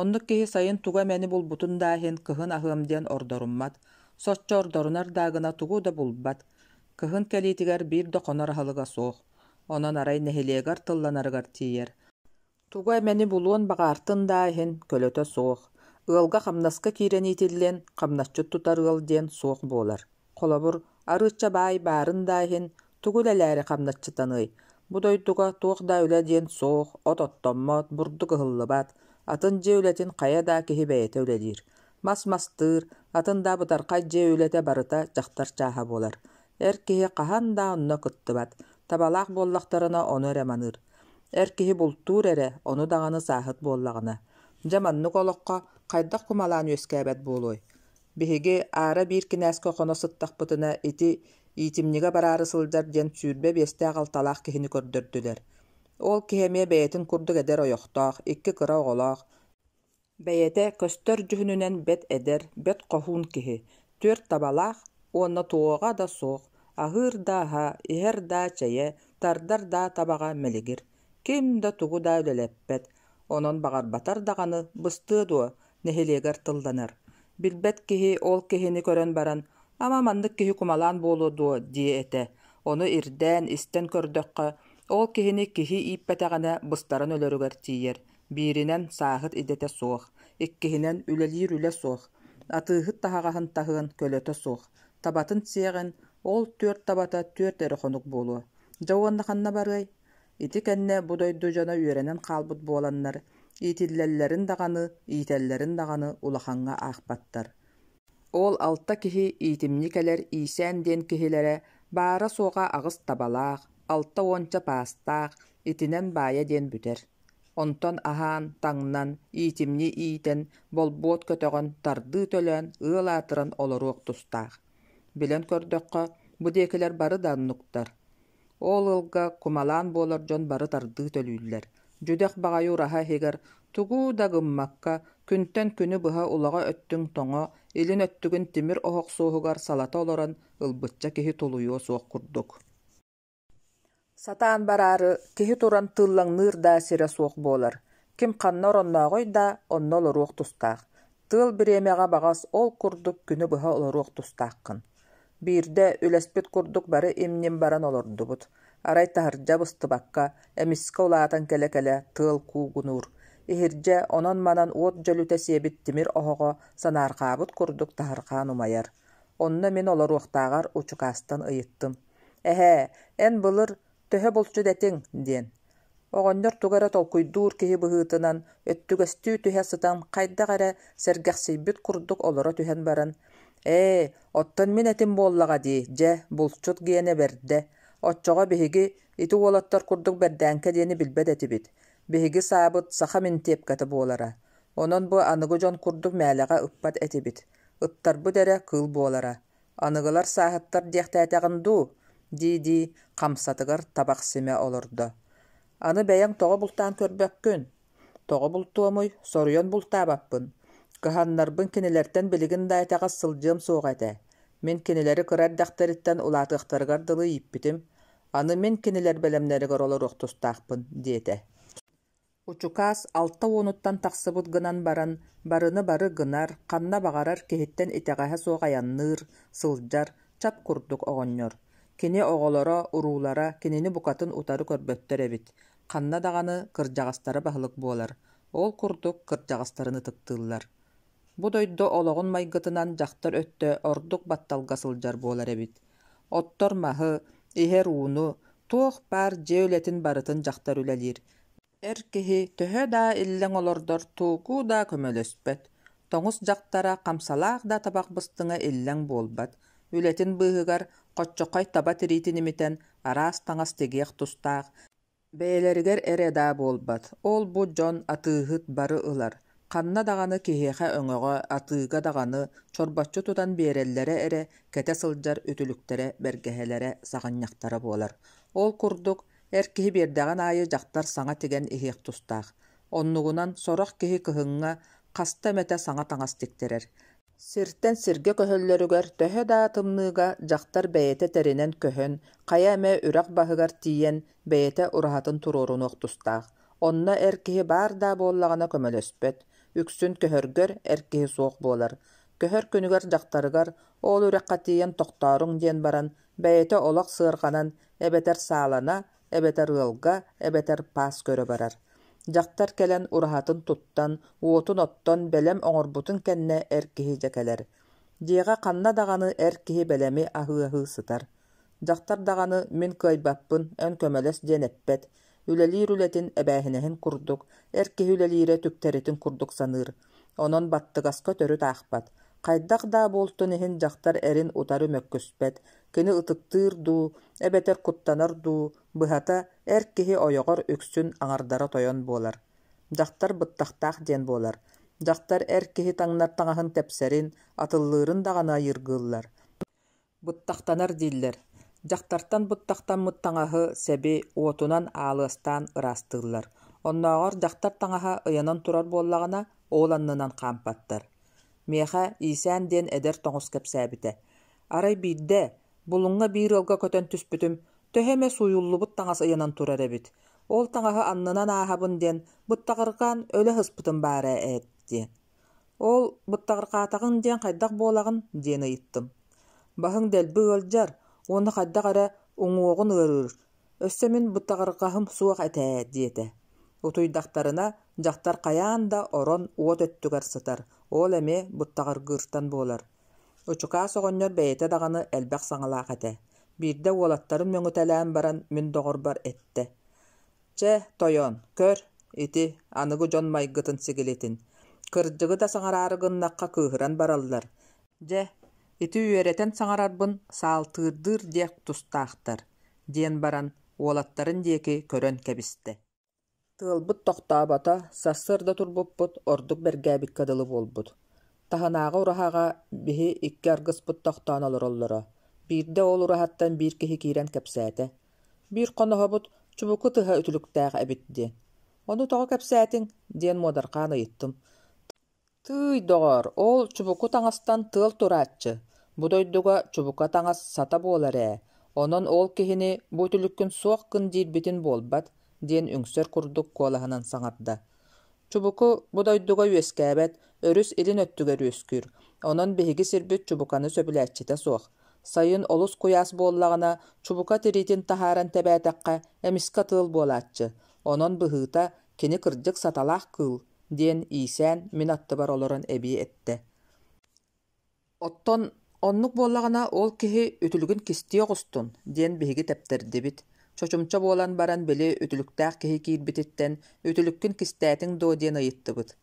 Оннук киһи сайын тугу эмэни булбутун да иһин кыһын аһыам диэн ордоруммат, соччо ордорунар да гына тугу да булбат. Кыһын кэлиитигэр биир да хонор аһылыга суох. Онон арай нэһилиэгэр тылланарыгар тиийэр. Тугу эмэни булуон баҕаартын да иһин көлөтө суох. Ыалга хамнаска киирэн иитиллэн, хамнасчыт тутар ыал диэн суох буолар. Холобур, арыычча баай баарын да иһин, тугу үлэлээри хамначчытаныай? Бу дойдуга туох да үлэ диэн суох, от оттоммот, бурдук ыһыллыбат, атын дьиэ үлэтин хайа да киһи бэйэтэ үлэлиир. Мас мастыыр, атын да бытархай дьиэ үлэтэ барыта дьахтар чааһа буолар. Эр киһи хаһан да онно кыттыбат, табалаах буоллахтарына ону эрэ маныыр. Эр киһи бултуур эрэ, ону даҕаны сааһыт буоллаҕына. Дьэ маннык олоххо хайдах кумалаан үөскээбэт буолуой? Биһиги аара биир кинээскэ хоно сыттахпытына ити иитимньигэ бараары сылдьар диэн 25-тээх-алталаах киһини көрдөрдүлэр. Ол киһи эмиэ бэйэтин курдук эдэр ойохтоох, икки кыра оҕолоох, бэйэтэ көстөр дьүһүнүнэн бэрт эдэр, бэрт хоһуун киһи, түөрт табалаах уонна туоҕа да суох, аһыыр да аһа, иһэр да чэйэ, тардар да табаҕа мэлигир. Ким да тугу да үлэлэппэт, онон баҕарбатар даҕаны быстыа дуо, нэһилиэгэр тылланар. Билбэт киһи ол киһини көрөн баран, Ама маннык киһи кумалаан буолуо дуо диэ этэ. Ону ирдээн, истэн көрдөххө, ол киһини киһи ииппэтэҕинэ быстаран өлөрүгэр тиийэр. Бииринэн, сааһыт идэтэ суох, иккиһинэн, үлэлиир үлэ суох, атыыһыт таһаҕаһын таһыан көлөтө суох, табатын сиэҕин, ол түөрт табата түөрт эрэ хонук буолуо. Дьэ уонна ханна барыай? Ити кэннэ бу дойду дьоно үөрэнэн хаалбыт буоланнар, иитиллэллэрин даҕаны, иитэллэрин даҕаны улахаҥҥа аахпаттар. Ол алта киһи иитимньи кэлэр Иисээн диэн киһилэрэ баара-суоҕа аҕыс табалаах, алта уонча паастаах, итинэн баайа диэн бүтэр. Онтон аһаан, таҥнан, иитимньи иитэн, болбуот көтөҕөн, тардыы төлөөн, ыал аатыран олоруох тустаах. Билэн көрдөххө, бу диэкилэр бары да оннуктар. Ол ыалга кумалаан буолар дьон бары тардыы төлүүллэр. Дьүдэх баҕайы ураһа иһигэр тугу да гыммакка, күнтэн күнү быһа улаҕа өттүҥ тоҥо, илин өттүгүн тимир оһох суоһугар салата олорон ылбычча киһи тулуйуо суох курдук. Сатаан бараары киһи туран тыыллаҥныыр да сирэ суох буолар. Ким ханна ороннооҕуй да, онно олоруох тустаах. Тыал бириэмэҕэ баҕас ол курдук күнү быһа олоруох тустааххын. Биирдэ үлэспит курдук бары им-ньим баран олордубут. Арай таһырдьа быстыбакка, эмискэ улаатан кэлэ-кэлэ тыал куугунуур. Иһирдьэ онон-манан уот дьөлүтэ сиэбит тимир оһоҕо санаарҕаабыт курдук таһырҕаан умайар. Онно мин олоруохтааҕар учукаастан ыйыттым: «Эһээ, эн былыр төһө булчут этиҥ?» диэн. Оҕонньор тугу эрэ толкуйдуур киһи быһыытынан өттүгэстүү түһэ сытан хайдах эрэ сэргэхсийбит курдук олоро түһэн баран: «Ээ, оттон мин этим буоллаҕа дии, дьэ, булчут гиэнэ бэрдэ. Оччоҕо биһиги ити уолаттар курдук бэрдээҥкэ диэни билбэт этибит. Биһиги саабыт саха минтиэпкэтэ буолара. Онон бу аныгы дьон курдук мээлэҕэ ыппат этибит. Ыттарбыт эрэ кыыл буолара. Аныгылар сааһыттар диэхтээтэҕин дуу?» дии-дии хамсатыгар табах симэ олордо. «Аны бэйэҥ тоҕо бултаан көрбөккүн?» «Тоҕо бултуомуй, соруйан бултаабаппын. Кыһаннарбын кинилэртэн билигин да итэҕэс сылдьыам суоҕа этэ. Мин кинилэри кыра эрдэхтэриттэн улаатыахтарыгар дылы ииппитим. Аны мин кинилэр бэлэмнэригэр олоруох тустаахпын», диэтэ. Учукаас алта уонуттан тахсыбыт гынан баран, барыны-бары гынар, ханна баҕарар киһиттэн итэҕэһэ суох айанныыр, сылдьар, чап курдук оҕонньор. Кини оҕолоро, уруулара кинини букатын утары көрбөттөр эбит. Ханна даҕаны кырдьаҕастара баһылык буолар, ол курдук кырдьаҕастарын ытыктыыллар. Бу дойду олоҕун майгытынан дьахтар өттө ордук батталга сылдьар буолар эбит. Оттор маһы, иһэр ууну, туох баар дьиэ үлэтин барытын дьахтар үлэлиир. Эр киһи төһө да иллэҥ олордор тугу да көмөлөспөт. Тоҥус дьахтара хамсалаах да табах быстыҥа иллэҥ буолбат. Үлэтин быыһыгар хоччоххой таба тириитин имитэн араас таҥас тигиэх тустаах, Бэйэлэригэр эрэ даа буолбат, ол-бу дьон атыыһыт бары ылар, ханна даҕаны киһиэхэ өҥөҕө, атыыга даҕаны чорбоччу тутан биэрэллэрэ эрэ кэтэ сылдьар үтүлүктэрэ, бэргэһэлэрэ, саҕынньахтара буолар. Ол курдук, эр киһи биэрдэҕин аайы дьахтар саҥа тигэн иһиэх тустаах. Оннугунан сорох киһи кыһыҥҥа хаста эмэтэ саҥа таҥас тиктэрэр. Сиртэн сиргэ көһөллөрүгэр төһө да тымныыга дьахтар бэйэтэ тэринэн көһөн, хайа эмэ үрэх баһыгар тиийэн бэйэтэ ураһатын туруорунуох тустаах. Онно эр киһи баар даа буоллаҕына көмөлөспөт, үксүн көһөргөр эр киһи суох буолар. Көһөр күнүгэр дьахтарыгар ол үрэххэ тиийэн тохтооруҥ диэн баран, бэйэтэ олох сыарҕанан эбэтэр саалана, эбэтэр ыалга, эбэтэр паас көрө барар. Дьахтар кэлэн ураһатын туттан, уотун оттон бэлэм оҥорбутун кэннэ эр киһи дьэ кэлэр. Дьиэҕэ ханна даҕаны эр киһи бэлэми аһыы-аһыы сытар. Дьахтар даҕаны мин кыайбаппын, эн көмөлөс диэн эппэт, үлэлиир үлэтин эбээһинэһин курдук, эр киһи үлэлиирэ түктэритин курдук саныыр. Онон баттыгаска төрүт аахпат. Хайдах да буолтун иһин дьахтар эрин утары мөккүспэт, кини ытыктыыр дуу, эбэтэр куттанар дуу, быһата, эр киһи ойоҕор үксүн аҥардара тойон буолар. Дьахтар быттахтаах диэн буолар. Дьахтар эр киһи таҥнар таҥаһын тэпсэрин, атыллыырын даҕаны айыыргыыллар. Быттахтанар дииллэр. Дьахтартан быттахтаммыт таҥаһы, сэби уотунан аалыастаан ыраастыыллар. Оннооҕор дьахтар таҥаһа ыйанан турар буоллаҕына, ол аннынан хаампаттар. Миэхэ Иисээн диэн эдэр тоҥус кэпсээбитэ. Арай биирдэ Булуҥҥа биир ыалга көтөн түспүтүм, төһө эмэ сууйуллубут таҥас ыйанан турар эбит. Ол таҥаһы аннынан ааһабын диэн быттаҕырҕаан өлө сыспытым баара ээт диэн. Ол быттаҕырҕаатаҕыҥ диэн хайдах буолаҕын диэн ыйыттым. Баһыҥ дэлби ыалдьар уонна хайдах эрэ уҥуоҕун ыарыыр. Өссө мин бытарҕаһым суох этэ ээ диэтэ. Утуйдахтарына, дьахтар хайаан да орон уот өттүгэр сытар, ол эмиэ быттаҕыргыыртан буолар. Учукаас оҕонньор бэйэтэ даҕаны элбэх саҥалаах этэ. Биирдэ уолаттарын мөҥүтэлээн баран мин доҕорбор эттэ: «Чэ, тойон, көр, ити, аныгы дьон майгытын-сигилитин. Кырдьыгы да саҥараары гыннахха кыыһыран бараллар. Дьэ, ити үөрэтэн саҥарарбын саалтыырдыыр диэх тустаахтар», диэн баран уолаттарын диэки көрөн кэбистэ. Тыалбыт тохтообото, сарсыарда турбуппут ордук бэргээбиккэ дылы буолбут. Таһынааҕы ураһаҕа биһи икки аргыспыт тохтоон олороллоро. Биирдэ ол ураһаттан биир киһи киирэн кэпсээтэ: «Биир хоноһобут чубуку тыһа үтүлүктээх эбит» диэн. «Ону тоҕо кэпсээтиҥ?» диэн муодарҕаан ыйыттым. Тыый, доҕоор, ол чубуку таҥастан тыал турааччы, бу дойдуга чубука таҥас сата буолар ээ, онон ол киһини бу үтүлүккүн суох гын диирбитин буолбат, диэн үҥсэр курдук куолаһынан саҥарда. Чубуку бу дойдуга үөскээбэт, өрүс илин өттүгэр үөскүүр, онон биһиги сирбит чубуканы сөбүлээччитэ суох. Сайын олус куйаас буоллаҕына, чубука тириитин таһааран тэбээтэххэ, эмискэ тыал буолааччы, онон быһыыта, кини кырдьык саталаах кыыл, диэн иисээн мин аттыбар олорон эбии эттэ. Оттон оннук буоллаҕына ол киһи үтүлүгүн кистии оҕустун диэн биһиги тэптэрдибит. Чочумча буолан баран били үтүлүктээх киһи киирбититтэн үтүлүккүн кистээтиҥ дуо диэн ыйыттыбыт.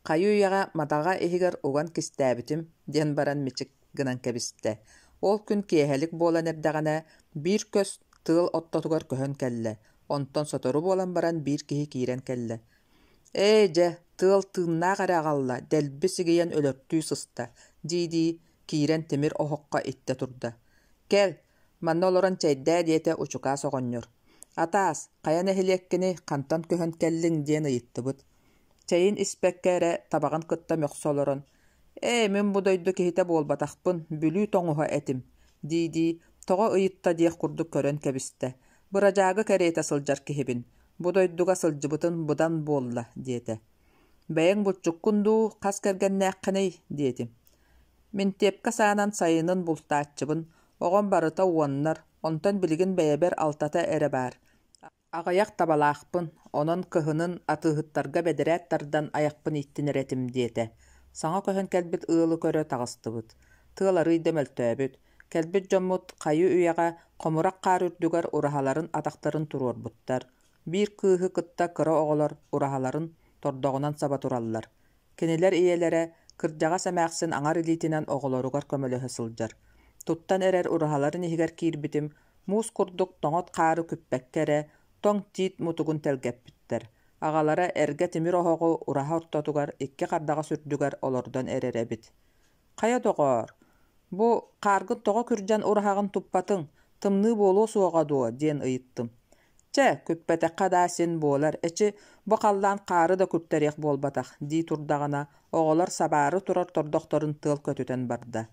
Хайы-үйэҕэ мадаҕа иһигэр уган кистээбитим диэн баран мичик гынан кэбистэ. Ол күн киэһэлик буолан эрдэҕинэ биир көс тыал ортотугар көһөн кэллэ. Онтон сотору буолан баран биир киһи киирэн кэллэ. «Ээ, дьэ, тыал тыыннаах эрэ аҕалла, дэлби сигийэн өлөртүү сыста» дии-дии киирэн тимир оһоххо иттэ турда. «Кэл, манна олорон чэйдээ» диэтэ Учукаас оҕонньор. «Атаас, хайа нэһилиэккиний, хантан көһөн кэллиҥ?» диэн ыйыттыбыт. Чэйин испэккэ эрэ табаҕын кытта мөхсө олорон: «Ээ, мин бу дойду киһитэ буолбатахпын, Бүлүү тоҥуһа этим» дии-дии тоҕо ыйытта диэх курдук көрөн кэбистэ. «Бырадьаагы кэриэтэ сылдьар киһибин, бу дойдуга сылдьыбытын быдан буолла» диэтэ. «Бэйэҥ булчуккун дуу, хас кэргэннээххиний?» диэтим. «Минтиэпкэ саанан сайынын бултааччыбын, оҕом барыта уоннар, онтон билигин бэйэбэр алтата эрэ баар. Аҕыйах табалаахпын, онон кыһынын атыыһыттарга бэдэрээт тардан айахпын ииттинэр этим диэтэ. Саҥа көһөн кэлбит ыалы көрө таҕыстыбыт. Тыал арыый да мөлтөөбүт. Кэлбит дьоммут хайы-үйэҕэ хомурах хаар үрдүгэр ураһаларын атахтарын туруорбуттар. Биир кыыһы кытта кыра оҕолор ураһаларын тордоҕунан саба тураллар. Кинилэр ийэлэрэ кырдьаҕас эмээхсин аҥар илиитинэн оҕолоругар көмөлөһө сылдьар. Туттан эрэр ураһаларын иһигэр киирбитим, муус курдук тоҥот хаары күппэккэ эрэ, тоҥ тиит мутугун тэлгэппиттэр. Аҕалара эргэ тимир оһоҕу ураһа ортотугар икки хардаҕас үрдүгэр олордон эрэр эбит. «Хайа доҕоор, бу хааргын тоҕо күрдьэн ураһаҕын туппатыҥ, тымныы буолуо суоҕа дуо?» диэн ыйыттым. «Чэ, күппэтэххэ даа син буолар, эчи, бу халлаан хаары да күптэриэх буолбатах» дии турдаҕына, оҕолор сабаары турар тордохторун тыал көтүтэн барда.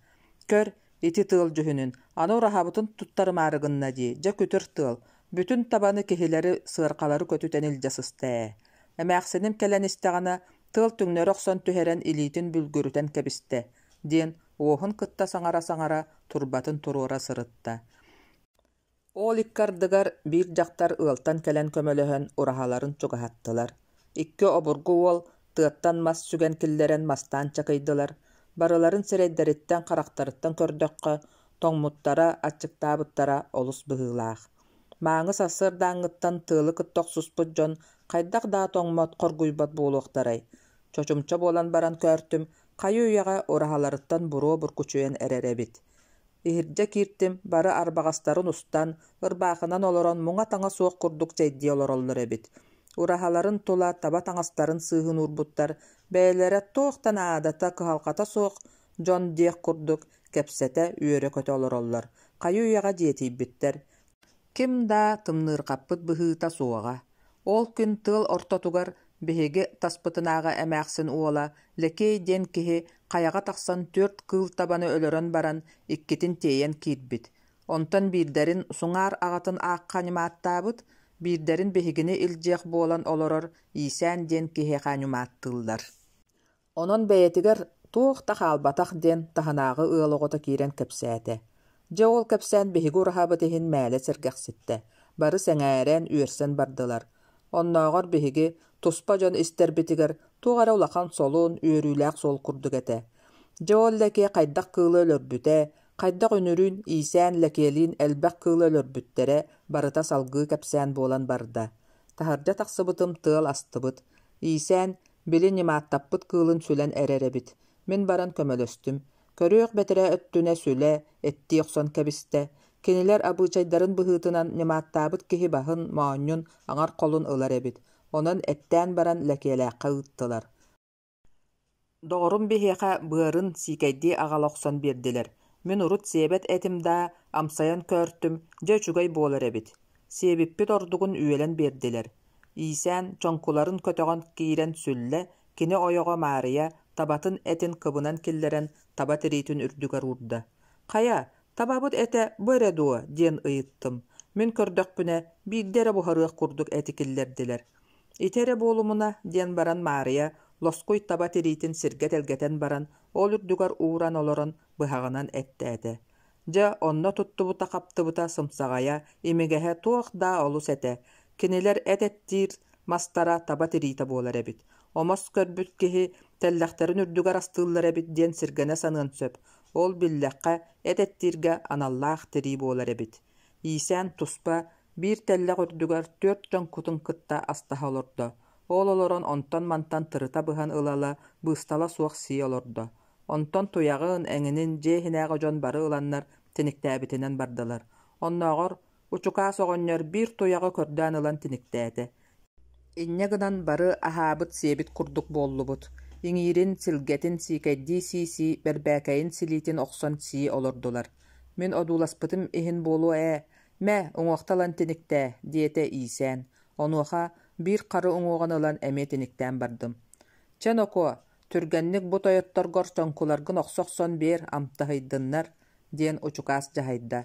«Көр, ити тыал дьүһүнүн, аны ураһабытын туттарымаары гынна дии, дьэ күтүр тыал, бүтүн табаны киһилэри, сыарҕалары көтүтэн илдьэ сыста ээ». Эмээхсиним кэлэн истэҕинэ, тыал түҥнэри охсон түһэрэн илиитин бүлгүрүтэн кэбистэ, диэн уоһун кытта саҥара-саҥара турбатын туруора сырытта. Ол икки ардыгар биир дьахтар ыалтан кэлэн көмөлөһөн ураһаларын чугаһаттылар. Икки обургу уол тыаттан мас сүгэн киллэрэн мастаан чакыйдылар. Барыларын сирэйдэриттэн-харахтарыттан көрдөххө, тоҥмуттара, аччыктаабыттара олус быһыылаах. Мааҥы сарсыардааҥҥыттан тыалы кытта охсуспут дьон хайдах даа тоҥмот, хоргуйбат буолуохтарай? Чочумча буолан баран көөртүм, хайы-үйэҕэ ураһаларыттан буруо буркучуйан эрэр эбит. Иһирдьэ кииртим, бары арбаҕастарын устан, ырбаахынан олорон муҥа-таҥа суох курдук чэйдии олороллор эбит. Ураһаларын тула таба таҥастарын сыыһын уурбуттар, бэйэлэрэ туох да наадата, кыһалҕата суох дьон диэх курдук кэпсэтэ, үөрэ-көтө олороллор. Хайы-үйэҕэ дьиэтийбиттэр. Ким да тымныырҕаппыт быһыыта суоҕа. Ол күн тыал ортотугар биһиги таспытынааҕы эмээхсин уола Лэкиэй диэн киһи хайаҕа тахсан түөрт кыыл табаны өлөрөн баран иккитин тиэйэн киирбит. Онтон биирдэрин суҥаар аҕатын аахха ньымааттаабыт, биирдэрин биһигини илдьиэх буолан олорор Иисээн диэн киһиэхэ ньымааттыыллар. Онон бэйэтигэр туох да хаалбатах диэн таһынааҕы ыал оҕото киирэн кэпсээтэ. Дьэ ол кэпсээн биһиги ураһабыт иһин мээлэ сэргэхситтэ, бары сэҥээрэн, үөрсэн бардылар. Оннооҕор биһиги, туспа дьон истэрбитигэр, туох эрэ улахан солун, үөрүүлээх суол курдук этэ. Дьэ ол Лэкиэ хайдах кыылы өлөрбүтэ, хайдах үнүрүүн Иисээн Лэкиэлиин элбэх кыылы өлөрбүттэрэ барыта салгыы кэпсээн буолан барда. Таһырдьа тахсыбытым тыал астыбыт. Иисээн били ньымааттаппыт кыылын сүлэн эрэр эбит. Мин баран көмөлөстүм. Көрүөх бэтэрээ өттүнэ сүлэ, эттии охсон кэбистэ. Кинилэр абыычайдарын быһыытынан ньымааттаабыт киһи баһын, моонньун, аҥар холун ылар эбит. Онон эттээн баран Лэкиэлээххэ ыыттылар. Доҕорум биһиэхэ быарын сиикэйдии аҕала охсон биэрдилэр. Мин урут сиэбэт этим даа, амсайан көөртүм, дьэ үчүгэй буолар эбит. Сиэбиппит ордугун үөлэн биэрдилэр. Иисээн чоҥкуларын көтөҕөн киирэн сүллэ, кини ойоҕо Маарыйа табатын этин кыбынан киллэрэн таба тириитин үрдүгэр уурда. «Хайа, табабыт этэ бу эрэ дуо?» диэн ыйыттым. Мин көрдөхпүнэ, биирдэ эрэ буһарыах курдук эти киллэрдилэр. Ити эрэ буолумуна, диэн баран Маарыйа лоскуй таба тириитин сиргэ тэлгэтэн баран, ол үрдүгэр ууран олорон быһаҕынан эттээтэ. Дьэ, онно туттубута-хаптыбыта сымсаҕайа, имигэһэ туох даа олус этэ. Кинилэр эт эттиир мастара таба тириитэ буолар эбит. Омос көрбүт киһи тэллэхтэрин үрдүгэр астыыллар эбит диэн сиргэнэ саныан сөп. Ол биллэххэ, эт эттииргэ аналлаах тирии буолар эбит. Иисээн туспа биир тэллэх үрдүгэр түөрт чоҥкутун кытта астаһа олордо. Ол олорон онтон-мантан тырыта быһан ыла-ыла быыстала суох сии олордо. Онтон туйаҕын, эҥинин дьиэ иһинээҕи дьон бары ыланнар тиниктээбитинэн бардылар. Оннооҕор Учукаас оҕонньор биир туйаҕы көрдөөн ылан тиниктээтэ. Инньэ гынан бары аһаабыт-сиэбит курдук буоллубут. Иҥиирин, силгэтин сиикэйдии сии-сии бэрбээкэйин силиитин охсон сии олордулар. Мин одууласпытым иһин буолуо ээ, «Мэ, уҥуохта ылан тиниктээ» диэтэ Иисээн. Онуоха биир хары уҥуоҕун ылан эмиэ тиниктээн бардым. «Чэ, нокуо, түргэнник бу тойотторгор чоҥкуларгын охсо охсон биэр, амтаһыйдыннар» диэн Учукаас дьаһайда.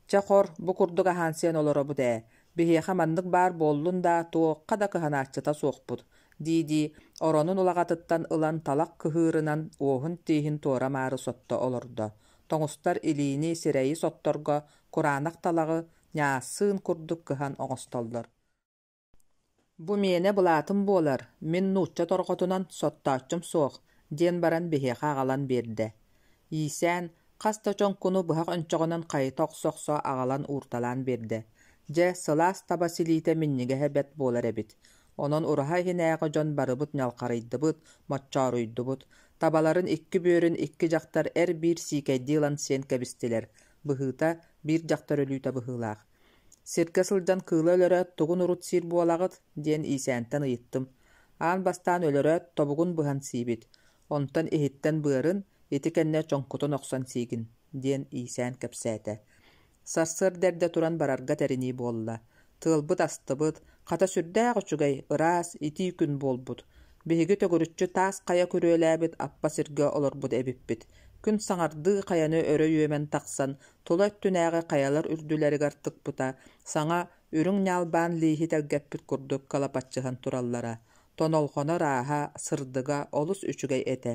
«Чэ, хор, бу курдук аһаан сиэн олоробут ээ. Биһиэхэ маннык баар буоллун даа, туохха да кыһанааччыта суохпут» дии-дии, оронун улаҕатыттан ылан талах кыһыырынан уоһун-тииһин туора-маары сотто олордо. Тоҥустар илиини, сирэйи сотторго кураанах талаҕы ньаассыын курдук кыһан оҥостоллор. «Бу миэнэ былаатым буолар, мин нуучча торҕотунан соттооччум суох» диэн баран биһиэхэ аҕалан биэрдэ. Иисээн хас да чоҥкуну быһах өнчөҕүнэн хайыта охсо-охсо аҕалан уурталаан биэрдэ. Дьэ, сылаас таба силиитэ минньигэһэ бэрт буолар эбит. Онон ураһа иһинээҕи дьон барыбыт ньалхарыйдыбыт, моччооруйдубут. Табаларын икки бүөрүн икки дьахтар эр-биир сиикэйдии ылан сиэн кэбистилэр. Быһыыта, биир дьахтар өлүүтэ быһыылаах. «Сиргэ сылдьан кыылы өлөрөөт, тугун урут сиир буолаҕыт?» диэн Иисээнтэн ыйыттым. Аан бастаан өлөрөөт, тобугун быһан сиибит. Онтон иһиттэн быарын, ити кэннэ чоҥкутун охсон сиигин, диэн Иисээн кэпсээтэ. Сарсыарда эрдэ туран барарга тэринии буолла. Тыалбыт астыбыт, хата сүрдээх үчүгэй, ыраас, итии күн буолбут. Биһиги төгүрүччү таас хайа күрүөлээбит аппа сиргэ олорбут эбиппит. Күн саҥардыы хайаны өрө үөмэн тахсан, тула өттүнээҕи хайалар үрдүлэригэр тыкпыта, саҥа, үрүҥ ньаалбаан лииһи тэлгэппит курдук кылапаччыһан тураллара. Тонолҕоно ырааһа, сырдыга олус үчүгэй этэ.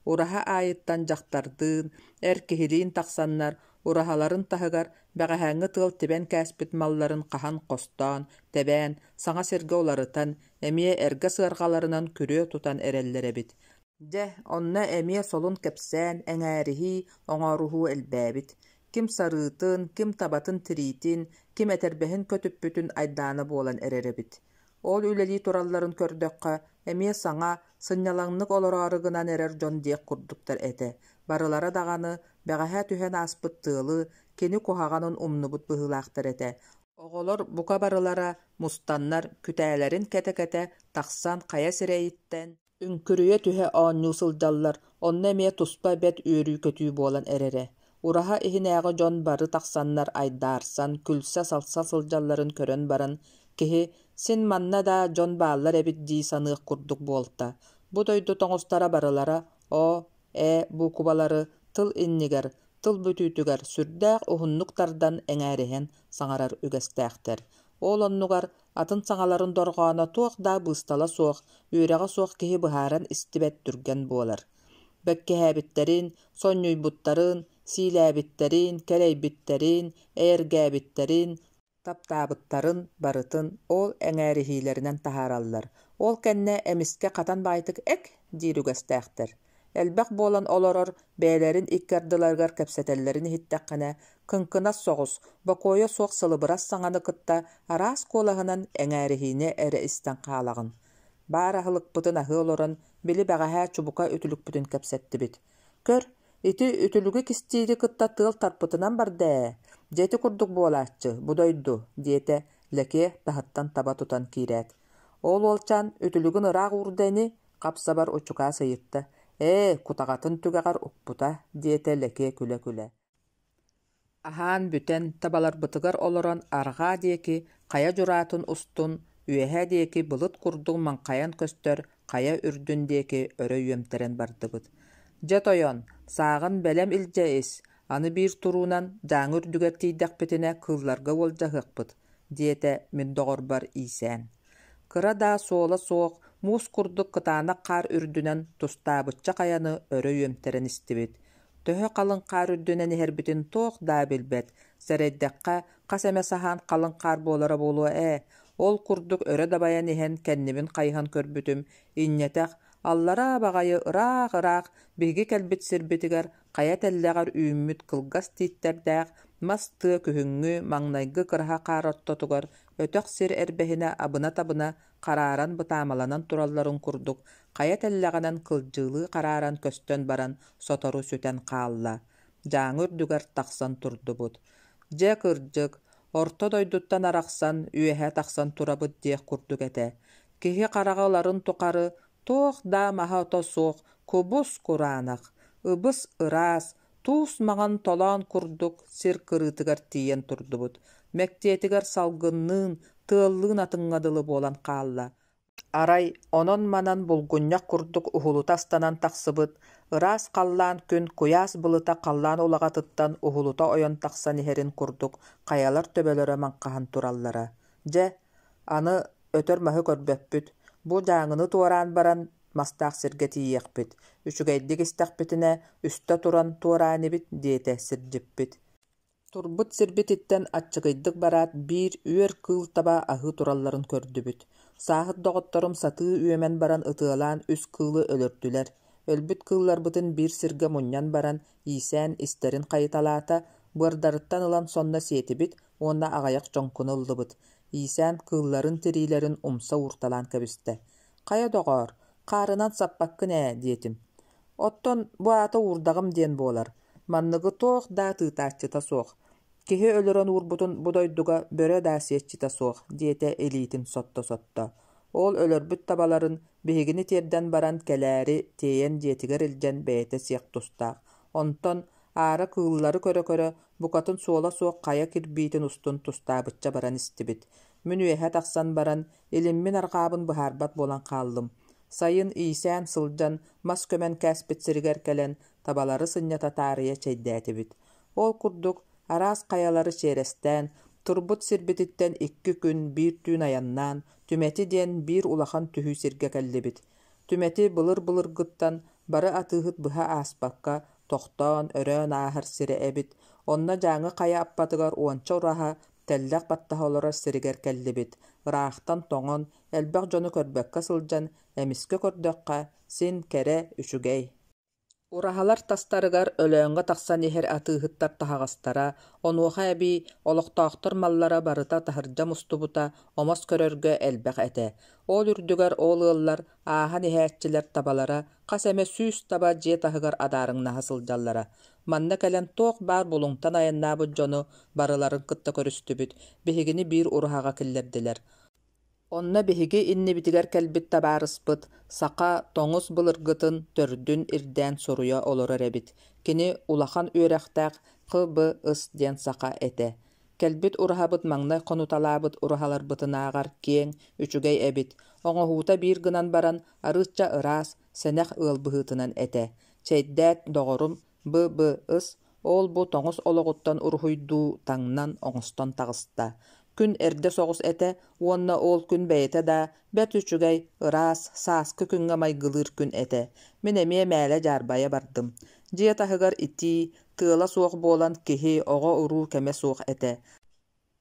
Ураһа аайыттан дьахтардыын, эр киһилиин тахсаннар, ураһаларын таһыгар бэҕэһээҥҥи тыал тибэн кээспит малларын хаһан хостоон, тэбээн, саҥа сиргэ уларытан, эмиэ эргэ сыарҕаларынан күрүө тутан эрэллэр эбит. Дьэ, онно эмиэ солун кэпсээн, эҥээриһии, оҥооруһуу элбээбит. Ким сарыытын, ким табатын тириитин, ким этэрбэһин көтүппүтүн айдаана буолан эрэр эбит. Ол үлэлии туралларын көрдөххө, эмиэ саҥа, сынньалаҥнык олороору гынан эрэр дьон диэх курдуктар этэ. Барылара даҕаны бэҕэһээ түһэн ааспыт тыалы, кини куһаҕанын умнубут быһыылаахтар этэ. Оҕолор бука барылара мустаннар, күтээлэрин кэтэ-кэтэ тахсан хайа сирэйиттэн Үҥкүрүйэ түһэ оонньуу сылдьаллар, онно эмиэ туспа бэрт үөрүү-көтүү буолан эрэрэ. Ураһа иһинээҕи дьон бары тахсаннар айдаарсан, күлсэ-салса сылдьалларын көрөн баран, киһи «син манна даа дьон бааллар эбит» дии саныах курдук буолта. Бу дойду тоҥустара барылара «о», «э» буукубалары тыл иннигэр, тыл бүтүүтүгэр сүрдээх уһуннук тардан эҥээриһэн саҥарар үгэстээхтэр. Ол оннугар атын саҥаларын дорҕооно туох да быыстала суох, үөрэҕэ суох киһи быһааран истибэт түргэн буолар. Бэккиһээбиттэрин, сонньуйбуттарын, Сиилээбиттэрин, кэлэйбиттэрин, эйэргээбиттэрин, таптаабыттарын барытын ол эҥээриһиилэринэн таһаараллар. Ол кэннэ эмискэ хатан баҕайытык «эк» диир үгэстээхтэр. Элбэх буолан олорор бэйэлэрин икки ардыларыгар кэпсэтэллэрин иһиттэххинэ, кыҥкынас соҕус, бокуойа суох сылыбырас саҥаны кытта араас куолаһынан эҥээриһиини эрэ истэн хаалаҕын. Баар аһылыкпытын аһыы олорон, били бэҕэһээ чубука үтүлүкпүтүн кэпсэттибит. Көр, ити үтүлүгү кистиири кытта тыал тарпытынан барда ээ, дьэ ити курдук буолааччы, бу дойду, диэтэ Лэкиэ таһыттан таба тутан киирээт. Ол уолчаан үтүлүгүн ыраах уурда ини, хап-сабар Учукаас ыйытта: «Ээ, кутаҕатын түгэҕэр укпута», диэтэ Лэкиэ күлэ-күлэ. Аһаан бүтэн, табаларбытыгар олорон арҕаа диэки хайа дьураатын устун, үөһээ диэки былыт курдук маҥхайан көстөр хайа үрдүн диэки өрө үөмтэрэн бардыбыт. «Дьэ, тойон, сааҕын бэлэм илдьэ ис, аны биир туруунан Дьааҥы үрдүгэр тиийдэхпитинэ кыылларга уолдьаһыахпыт», диэтэ мин доҕорбор Иисээн. Кыра да суола суох, муус курдук кытаанах хаар үрдүнэн тустаабычча хайаны өрө үөмтэрэн истибит. Төһө халыҥ хаар үрдүнэн иһэрбитин туох даа билбэт, сэрэйдэххэ, хас эмэ саһаан халыҥ хаар буолара буолуо ээ. Ол курдук өрө дабайан иһэн кэннибин хайыһан көрбүтүм, инньэтэх, аллараа баҕайы ыраах-ыраах биһиги кэлбит сирбитигэр хайа тэллэҕэр үүммүт кылгас тииттэрдээх мас тыа күһүҥҥү маҥнайгы кыраһа хаар ортотугар өтөх сир эрбэһинэ абына-табына харааран бытаамаланан туралларын курдук хайа тэллэҕинэн кылдьыылыы харааран көстөн баран сотору сүтэн хаалла. Дьааҥы үрдүгэр тахсан турдубут. Дьэ, кырдьык, орто дойдуттан арахсан, үөһэ тахсан турабыт диэх курдук этэ. Киһи хараҕа ыларын тухары туох даа маһа-ото суох кубус-кураанах, ыбыс-ыраас, туус маҥан толоон курдук сир кырыытыгар тиийэн турдубут. Мэктиэтигэр салгынныын, тыаллыын атыҥҥа дылы буолан хаалла. Арай, онон-манан булгунньах курдук уһулута астанан тахсыбыт, ыраас халлаан күн куйаас былыта халлаан улаҕатыттан уһулута ойон тахсан иһэрин курдук хайалар төбөлөрө маҥхаһан тураллара. Дьэ, аны өтөр маһы көрбөппүт, бу Дьааҥыны туораан баран мастаах сиргэ тиийиэхпит, үчүгэйдик истэхпитинэ үстэ туран туораан инибит диэтэ сирдьиппит. Турбут сирбититтэн аччыгыйдык бараат биир үөр кыыл таба аһыы туралларын көрдүбүт. Сааһыт доҕотторум сатыы үөмэн баран ытыалаан үс кыылы өлөрдүлэр. Өлбүт кыылларбытын биир сиргэ мунньан баран иисээн истэрин хайыталаата, быардарыттан ылан сонно сиэтибит уонна аҕыйах чоҥкуну ыллыбыт. Иисээн кыылларын тириилэрин умса уурталаан кэбистэ. «Хайа, доҕоор, хаарынан саппаккын ээ» диэтим. Оттон бу аата уурдаҕым диэн буолар, манныгы туох даа тыытааччыта суох, киһи өлөрөн уурбутун бу дойдуга бөрө даа сиэччитэ суох диэтэ илиитин сотто-сотто. Ол өлөрбүт табаларын биһигини тиэрдэн баран кэлээри тиэйэн дьиэтигэр илдьэн бэйэтэ сиэх тустаах. Онтон аара кыыллары көрө-көрө букатын суола суох хайа кирбиитин устун тустаабычча баран истибит. Мин үөһэ тахсан баран илиммин-арҕаабын быһаарбат буолан хааллым. Сайын иисээн сылдьан мас көмөн кээспит сиригэр кэлэн табалары сынньата таарыйа чэйдээтибит. Ол курдук араас хайалары чиэрэстээн, турбут сирбититтэн икки күн, биир түүн айаннаан, Түмэти диэн биир улахан түһүү сиргэ кэллибит. Түмэти былыр-былыргыттан бары атыыһыт быһа ааспакка, тохтоон, өрөөн ааһар сирэ эбит. Онно Дьааҥы хайа аппатыгар уонча ураһа, тэллэх баттаһа олорор сиригэр кэллибит. Ыраахтан тоҥон, элбэх дьону көрбөккө сылдьан, эмискэ көрдөххө, син кэрэ, үчүгэй. Ураһалар тастарыгар Өлөөҥҥө тахсан иһэр атыыһыттар таһаҕастара, онуоха эбии олохтоохтор маллара барыта таһырдьа мустубута омос көрөргө элбэх этэ. Ол үрдүгэр ол ыаллар, ааһан иһээччилэр табалара хас эмэ сүүс таба дьиэ таһыгар адаарыҥнаһа сылдьаллара. Манна кэлэн туох баар Булуҥтан айаннаабыт дьону барыларын кытта көрүстүбүт, биһигини биир ураһаҕа киллэрдилэр. Онно биһиги иннибитигэр кэлбит табаарыспыт саха тоҥус былыргытын төрдүн ирдээн суруйа олорор эбит. Кини улахан үөрэхтээх Х.Б.Ыс диэн саха этэ. Кэлбит ураһабыт маҥнай хонуталаабыт ураһаларбытынааҕар киэҥ, үчүгэй эбит. Оҥоһуута биир гынан баран арыычча ыраас, сэнэх ыал быһыытынан этэ. Чэйдээт, доҕорум Б.Б.Ыс ол-бу тоҥус олоҕуттан уруһуйдуу таҥнан, оҥостон таҕыста. Күн эрдэ соҕус этэ уонна ол күн бэйэтэ да бэрт үчүгэй, ыраас, сааскы күҥҥэ майгылыыр күн этэ. Мин эмиэ мээлэ дьаарбайа бардым. Дьиэ таһыгар итии, тыала суох буолан киһи, оҕо-уруу кэмэ суох этэ.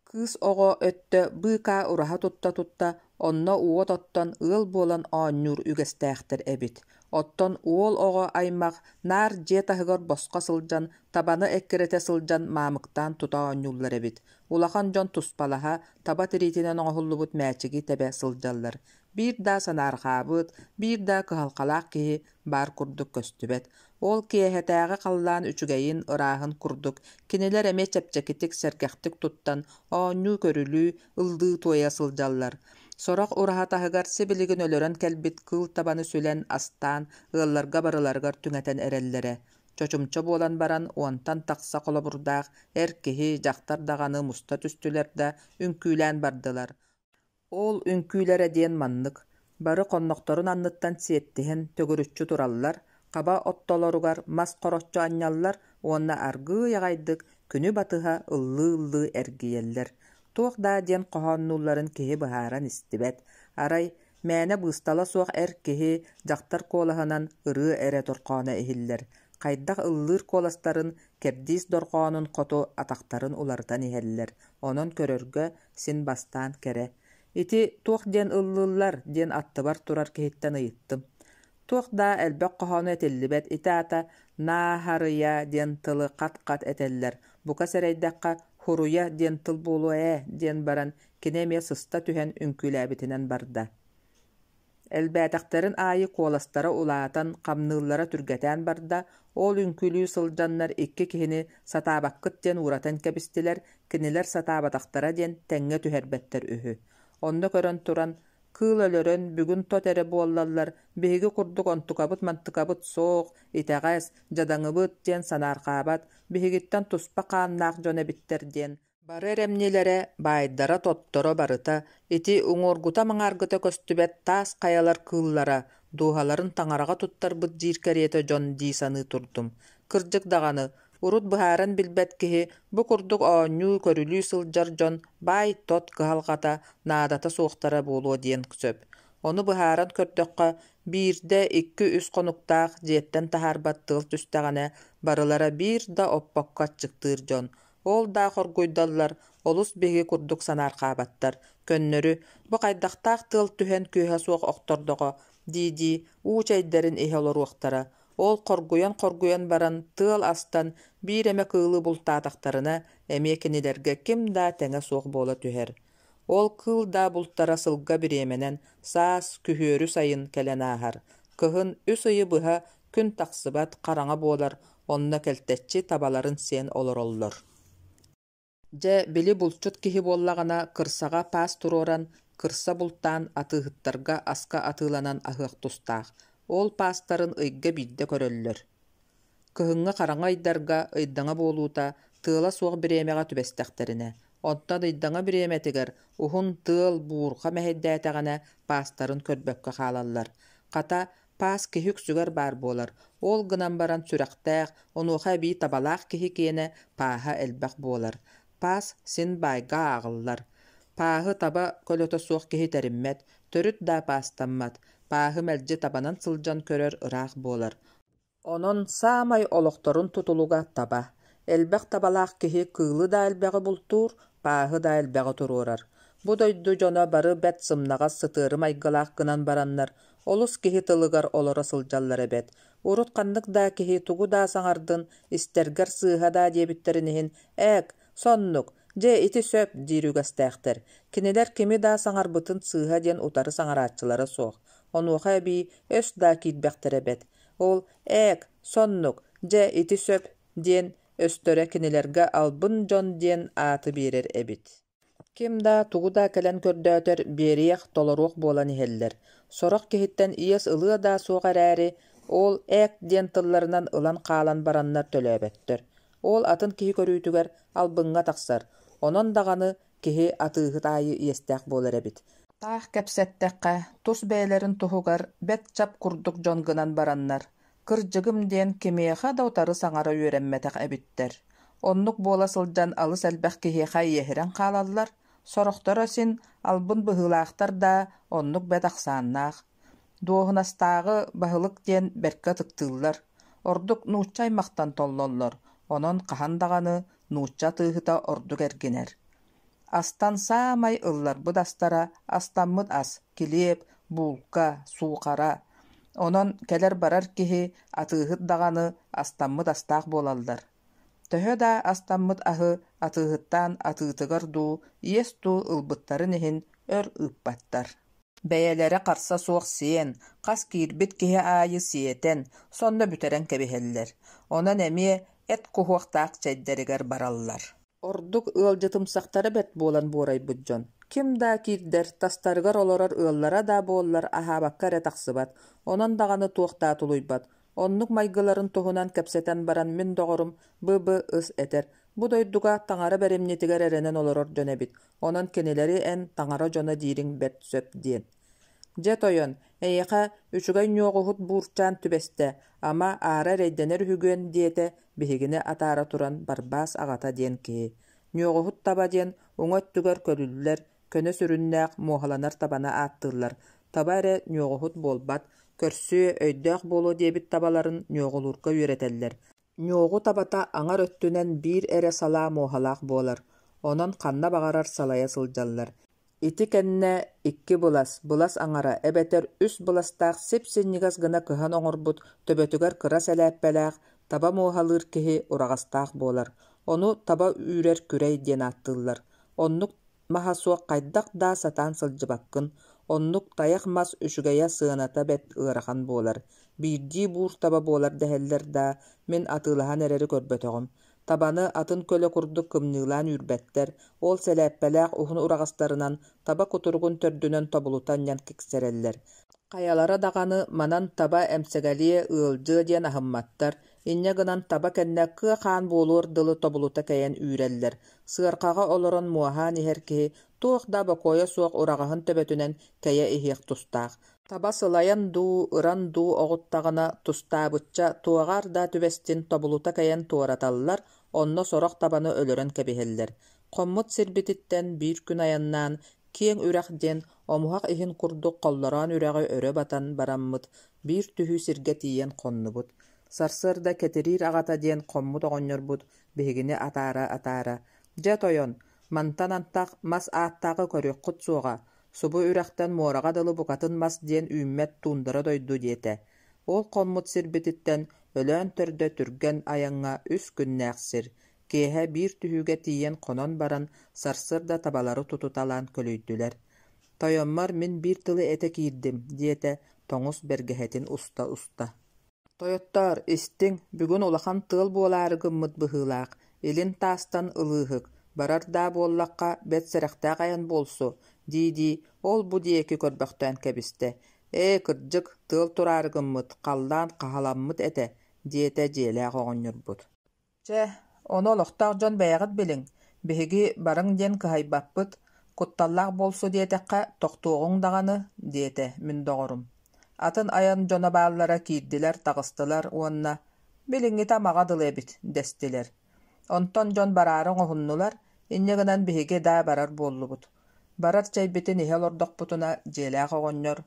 Кыыс оҕо өттө быыкаа ураһа тутта-тутта, онно уот оттон ыал буолан оонньуур үгэстээхтэр эбит. Оттон уол оҕо аймах наар дьиэ таһыгар босхо сылдьан, табаны эккирэтэ сылдьан маамыктаан тута оонньууллар эбит. Улахан дьон туспалаһа, таба тириитинэн оҥоһуллубут мээчиги тэбэ сылдьаллар. Биир да санаарҕаабыт, биир да кыһалҕалаах киһи баар курдук көстүбэт. Ол киэһэтээҕи халлаан үчүгэйин, ырааһын курдук, кинилэр эмиэ чэпчэкитик, сэргэхтик туттан, оонньуу-көрүлүү, ыллыы-туойа сылдьаллар. Сорох ураһа таһыгар сибилигин өлөрөн кэлбит кыыл табаны сүлэн, астаан, ыалларга барыларыгар түҥэтэн эрэллэрэ. Чочумча буолан баран, уонтан тахса холобурдаах эр киһи, дьахтар даҕаны муста түстүлэр да, үҥкүүлээн бардылар. Ол үҥкүүлэрэ диэн маннык: бары хоннохторун анныттан сиэттиһэн төгүрүччү тураллар, хаба оттолоругар мас хороччу анньаллар уонна аргыый аҕайдык күнү батыһа ыллыы-ыллыы эргийэллэр. Туох даа диэн хоһооннуулларын киһи быһааран истибэт, арай мээнэ быыстала суох эр киһи, дьахтар куолаһынан ырыа эрэ торхооно иһиллэр, хайдах ыллыыр куоластарын кэрдиис дорҕоонун хоту атахтарын уларытан иһэллэр, онон көрөргө син бастаан кэрэ. Ити туох диэн ыллыыллар диэн аттыбар турар киһиттэн ыйыттым. Туох даа элбэх хоһоону этиллибэт, ити аата «нааһарыйа» диэн тылы хат-хат этэллэр, бука сэрэйдэххэ «хуруйа» диэн тыл буолуо ээ диэн баран кини эмиэ сыста түһэн үҥкүүлээбитинэн барда. Элбээтэхтэрин аайы куоластара улаатан, хамныыллара түргэтээн барда, ол үҥкүүлүү сылдьаннар икки киһини сатаабаккыт диэн ууратан кэбистилэр, кинилэр сатаабатахтара диэн тэҥҥэ түһэрбэттэр үһү. Онно көрөн туран, кыыл өлөрөн, бүгүн тот эрэ буоллаллар, биһиги курдук онтукабыт-мантыкабыт суох, итэҕэс, дьадаҥыбыт диэн санаарҕаабат, биһигиттэн туспа хааннаах дьон эбиттэр диэн Бары эрэмньилэрэ, баайдара-тотторо барыта ити уҥуоргута-маҥааргыта көстүбэт таас хайалар кыыллара, дууһаларын таҥараҕа туттарбыт диир кэриэтэ дьон дии саныы турдум. Кырдьык даҕаны, урут быһааран билбэт киһи бу курдук оонньуу-көрүлүү сылдьар дьон баай-тот кыһалҕата, наадата суохтара буолуо диэн сөп. Ону быһааран көрдөххө, биирдэ икки-үс хонуктаах дьиэттэн таһаарбат тыал түстэҕинэ, барылара биир да оппокко аччыктыыр дьон, Ол даа хоргуйдаллар, олус биһиги курдук санаарҕаабаттар, көннөрү, бу хайдахтаах тыал түһэн күөһэ суох охтордоҕо дии-дии уу чэйдэрин иһэ олоруохтара. Ол хоргуйан-хоргуйан баран тыал астан биир эмэ кыылы бултаатахтарына, эмиэ кинилэргэ ким даа тэҥэ суох буола түһэр. Ол кыыл даа бултара сылга бириэмэнэн саас, күһүөрү сайын кэлэн ааһар. Кыһын үс ыйы быһа күн тахсыбат, хараҥа буолар, онно кэлтэччи табаларын сиэн олороллор. Дьэ, били булчут киһи буоллаҕына, кырсаҕа паас туруоран, кырса бултаан атыыһыттарга аска атыыланан аһыах тустаах. Ол паастарын ыйга биирдэ көрөллөр. Кыһыҥҥы хараҥа ыйдарга ыйдаҥа буолуута тыала суох бириэмэҕэ түбэстэхтэринэ, оттон ыйдаҥа бириэмэтигэр уһун тыал, буурҕа мэһэйдээтэҕинэ паастарын көрбөккө хаалаллар. Хата, паас киһи үксүгэр баар буолар, ол гынан баран сүрэхтээх, онуоха эбии табалаах киһи киэнэ пааһа элбэх буолар. Паас син баайга ааҕыллар. Пааһы таба көлөтө суох киһи тэриммэт, төрүт да паастаммат. Пааһы мэлдьи табанан сылдьан көрөр ыраах буолар. Онон саамай олохторун тутулуга таба. Элбэх табалаах киһи кыылы да элбэҕи бултуур, пааһы да элбэҕи туруорар. Бу дойду дьоно бары бэрт сымнаҕас сытыары майгылаах гынан бараннар, олус киһи тылыгар олоро сылдьаллар эбээт. Урут ханнык да киһи тугу да саҥардын, истэргэр сыыһа даа диэбиттэрин иһин, «Ээк, соннук, дьэ ити сөп» диир үгэстээхтэр. Кинилэр кими да саҥарбытын сыыһа диэн утары саҥарааччылара суох. Онуоха эбии өс даа киирбэхтэрэ эбээт. Ол «Ээк, соннук, дьэ ити сөп» диэн өстөрө кинилэргэ албын дьон диэн ааты биэрэр эбит. Ким да тугу да кэлэн көрдөөтөр биэриэх, толоруох буолан иһэллэр. Сорох киһиттэн иэс ылыа да суох эрээри, ол «ээк» диэн тылларынан ылан хаалан бараннар төлөөбөттөр. Ол атын киһи көрүүтүгэр албыҥҥа тахсар, онон даҕаны киһи атыыһыт аайы иэстээх буолар эбит. Таах кэпсэттэххэ, тус бэйэлэрин туһугар бэрт чап курдук дьон гынан бараннар, кырдьыгым диэн кимиэхэ да утары саҥара үөрэммэтэх эбиттэр. Оннук буола сылдьан алыс элбэх киһиэхэ иэһирэн хаалаллар, Сорохторо син албын быһыылаахтар да, оннук бэрт ахсааннаах. Дуоһунастааҕы баһылык диэн бэркэ ытыктыыллар. Ордук нуучча аймахтан толлоллор, онон хаһан даҕаны нуучча атыыһыта ордук эргинэр. Астан саамай ылларбыт астара астаммыт ас, килиэп, буулка, суухара. Онон кэлэр-барар киһи, атыыһыт даҕаны астаммыт астаах буолаллар. Төһө да астаммыт аһы атыыһыттаан атыытыгар дуу, иэс дуу ылбыттарын иһин өр ыыппаттар. Бэйэлэрэ харса суох сиэн, хас киирбит киһи аайы сиэтэн, сонно бүтэрэн кэбиһэллэр. Онон эмиэ эт куһуохтаах чэйдэригэр бараллар. Ордук ыалдьытымсахтара бэрт буолан буорайбыт дьон, ким да киирдэр, тастарыгар олорор ыаллара да буоллар аһаабакка эрэ тахсыбат, онон даҕаны туох да тулуйбат. Оннук майгыларын туһунан кэпсэтэн баран мин доҕорум Б.Б.Ыс этэр: «Бу дойдуга таҥара бэримньитигэр эрэнэн олорор дьон эбит, онон кинилэри эн таҥара дьоно диириҥ бэрт сөп» диэн. Дьэ, тойон, эйиэхэ үчүгэй ньуоҕуһут буурчаан түбэстэ, ама, аара эрэйдэнэр үһүгүөн диэтэ биһигини атаара туран Барбаас аҕата диэн киһи. Ньуоҕуһут таба диэн уҥа өттүгэр көрүллэр, көнө сүрүннээх муоһаланар табаны ааттыыллар. Таба эрэ ньуоҕуһут буолбат, көрсүө, өйдөөх буолуо диэбит табаларын ньуоҕулуурга үөрэтэллэр. Ньуоҕу табата аҥар өттүнэн биир эрэ салаа муоһалаах буолар, онон ханна баҕарар салайа сылдьаллар. Ити кэннэ икки былас, былас аҥара эбэтэр үс быластаах сип-синньигэс гына кыһан оҥорбут төбөтүгэр кыра сэлээппэлээх, таба муоһалыыр киһи ураҕастаах буолар. Ону таба үүрэр күрэй диэн ааттыыллар. Оннук маһа суох хайдах да сатаан сылдьыбаккын, оннук тайах мас үчүгэйэ сыаната бэрт ыарахан буолар. Биирдии буур таба буолар дэһэллэр да, мин атыылаһан эрэри көрбөтөҕүм. Табаны атын көлө курдук кымньыылаан үүрбэттэр, ол сэлээппэлээх уһун ураҕастарынан таба кутуругун төрдүнэн тобулута анньан киксэрэллэр. Хайалара даҕаны манан таба эмсэгэлиэ, ыалдьыа диэн аһымматтар, инньэ гынан таба кэннэ кыа хаан буолуор дылы тобулута кэйэн үүрэллэр. Сыарҕаҕа олорон муоһаан иһэр киһи туох да бокуойа суох ураҕаһын төбөтүнэн кэйэ иһиэх тустаах. Таба сылайан дуу, ыран дуу оҕуттаҕына, тустаабычча, туоҕар да түбэстин тобулута кэйэн туораталлар, онно сорох табаны өлөрөн кэбиһэллэр. Хоммут сирбититтэн биир күн айаннаан Киэҥ Үрэх диэн омуһах иһин курдук холлороон үрэҕи өрө батан бараммыт, биир түһүү сиргэ тиийэн хоннубут. Сарсыарда Кэтириир аҕата диэн хоммут оҕонньорбут биһигини атаара-атаара: «Дьэ, тойон, мантан антах мас ааттааҕы көрүөххүт суоҕа, субу үрэхтэн муораҕа дылы букатын мас диэн үүммэт туундара дойду» диэтэ. Ол хоммут сирбититтэн Өлөөн төрдө түргэн айаҥҥа үс күннээх сир. Киэһэ биир түһүүгэ тиийэн хонон баран, сарсыарда табалары тутуталаан көлүйдүлэр. «Тойоммор мин биир тылы этэ киирдим» диэтэ тоҥус бэргэһэтин уста-уста. «Тойоттоор, истиҥ, бүгүн улахан тыал буолаары гыммыт быһыылаах, илин таастан ылыыһык, барар даа буоллахха, бэрт сэрэхтээх айан буолсу» дии-дии ол-бу диэки көрбөхтөөн кэбистэ. «Ээ, кырдьык, тыал тураары гыммыт, халлаан хаһаламмыт этэ» диэтэ дьиэлээх оҕонньорбут. Чэ, ону олохтоох дьон бэйэҕит билиҥ, биһиги барыҥ диэн кыһайбаппыт, кутталлаах буолсу диэтэххэ, тохтуоҕуҥ даҕаны, диэтэ мин доҕорум. Атын айан дьоно бааллара киирдилэр-таҕыстылар уонна «Билиҥҥитэ амаҕа дылы эбит» дэстилэр. Онтон дьон бараары оҥоһуннулар, инньэ гынан биһиги даа барар буоллубут. Барар чэйбитин иһэ олордохпутуна дьиэлээх оҕонньор: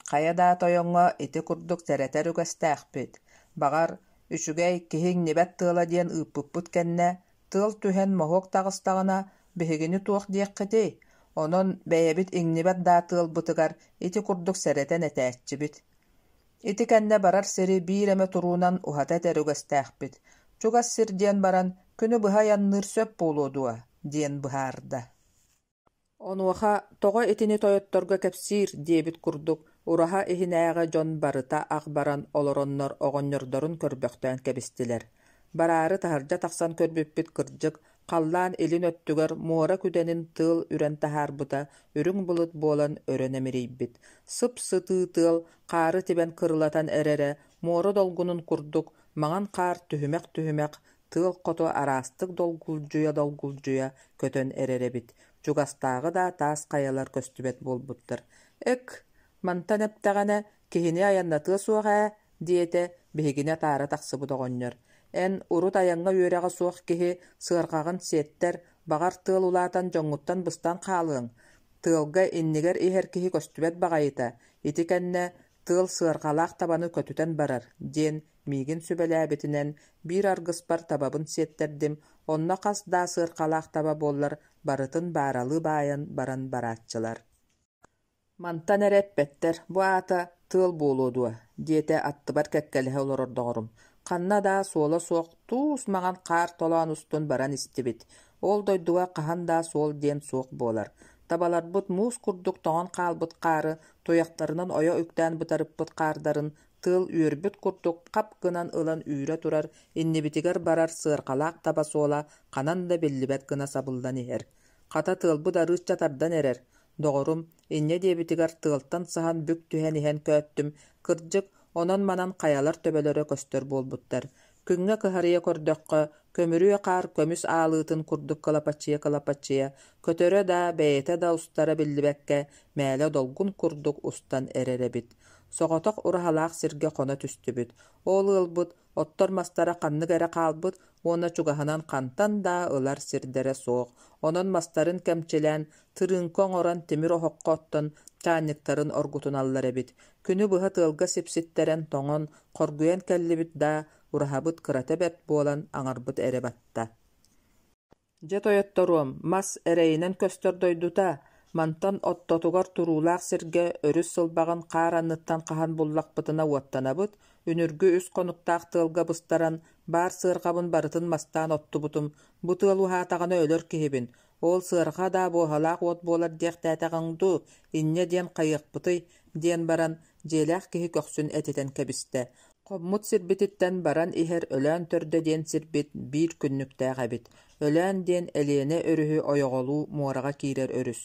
«Хайа даа тойоҥҥо ити курдук сэрэтэр үгэстээхпит. Баҕар, үчүгэй, киһи иҥнибэт тыала диэн ыыппыппыт кэннэ, тыал түһэн моһуок таҕыстаҕына, биһигини туох диэххитий? Онон бэйэбит иҥнибэт даа тыалбытыгар ити курдук сэрэтэн этээччибит. Ити кэннэ барар сири биир эмэ туруунан уһата этэр үгэстээхпит. Чугас сир диэн баран, күнү быһа айанныыр сөп буолуо дуо?» диэн быһаарда. Онуоха тоҕо итини тойотторго кэпсиир диэбит курдук ураһа иһинээҕи дьон барыта ах баран олороннор оҕонньордорун көрбөхтөөн кэбистилэр. Бараары таһырдьа тахсан көрбүппүт кырдьык, халлаан илин өттүгэр муора күдэнин тыал үрэн таһаарбыта үрүҥ былыт буолан өрө нэмирийбит. Сып-сытыы тыал хаары тибэн кырылатан эрэрэ муора долгунун курдук маҥан хаар түһүмэх-түһүмэх тыал хоту араастык долгулдьуйа-долгулдьуйа көтөн эрэр эбит, чугастааҕы да таас хайалар көстүбэт буолбуттар. «Эк, мантан эптэҕинэ, киһини айаннатыа суох ээ» диэтэ биһигини атаара тахсыбыт оҕонньор. «Эн урут айаҥҥа үөрэҕэ суох киһи сыарҕаҕын сиэттэр, Баҕар, тыал улаатан дьоҥҥуттан быстан хаалыаҥ. Тыалга иннигэр иһэр киһи көстүбэт баҕайыта, ити кэннэ тыал сыарҕалаах табаны көтүтэн барар, диэн миигин сүбэлээбитинэн биир аргыспар табабын сиэттэрдим, онно хас да сыарҕалаах таба буоллар барытын бааралыы баайан баран барааччылар. Мантан эрэ эппэттэр, бу аата тыал буолуо дуо, диэтэ аттыбар кэккэлэһэ олорор доҕорум. Ханна да суола суох туус маҥан хаар толоон устун баран истибит. Ол дойдуга хаһан да суол диэн суох буолар. Табаларбыт муус курдук тоҥон хаалбыт хаары туйахтарынан ойо үктээн бытарыппыт хаардарын тыал үөрбүт курдук хап гынан ылан үүрэ турар, иннибитигэр барар сыарҕалаах таба суола ханан да биллибэт гына сабыллан иһэр. Хата тыалбыт арыычча тардан эрэр. Доҕорум, инньэ диэбитигэр тыалтан саһан бүк түһэн иһэн көөттүм, кырдьык, онон-манан хайалар төбөлөрө көстөр буолбуттар. Күҥҥэ кыһарыйа көрдөххө, көмүрүө хаар көмүс аалыытын курдук кылапачыйа-кылапачыйа, көтөрө да, бэйэтэ да устара биллибэккэ, мээлэ долгун курдук устан эрэр эбит. Соҕотох ураһалаах сиргэ хоно түстүбүт. Ол ыалбыт оттор мастара ханнык эрэ хаалбыт уонна чугаһынан хантан да ылар сирдэрэ суох. Онон мастарын кэмчилээн, тырыыҥка оҥорон тимир оһоххо оттон чаанньыктарын оргутуналлар эбит. Күнү быһа тыалга сипситтэрэн тоҥон, хоргуйан кэллибит да, ураһабыт кырата бэрт буолан аҥарбыт эрэ батта. Дьэ тойотторуом, мас эрэйинэн көстөр дойдута, мантан оттотугар туруулаах сиргэ өрүс сылбаҕын хаар анныттан хаһан буллахпытына уоттанабыт, үнүргү үс хонуктаах тыалга быстаран, баар сыарҕабын барытын мастаан оттубутум, бу тыал уһаатаҕына өлөр киһибин, ол сыарҕа даа буоһалаах уот буолар диэхтээтэҕиҥ дуу, инньэ диэн хайыахпытый, диэн баран, дьиэлээх киһи көхсүн этитэн кэбистэ. Хоммут сирбититтэн баран иһэр Өлөөн төрдө диэн сирбит биир күннүктээх эбит. Өлөөн диэн Элиэнэ өрүһү ойоҕолуу муораҕа киирэр өрүс.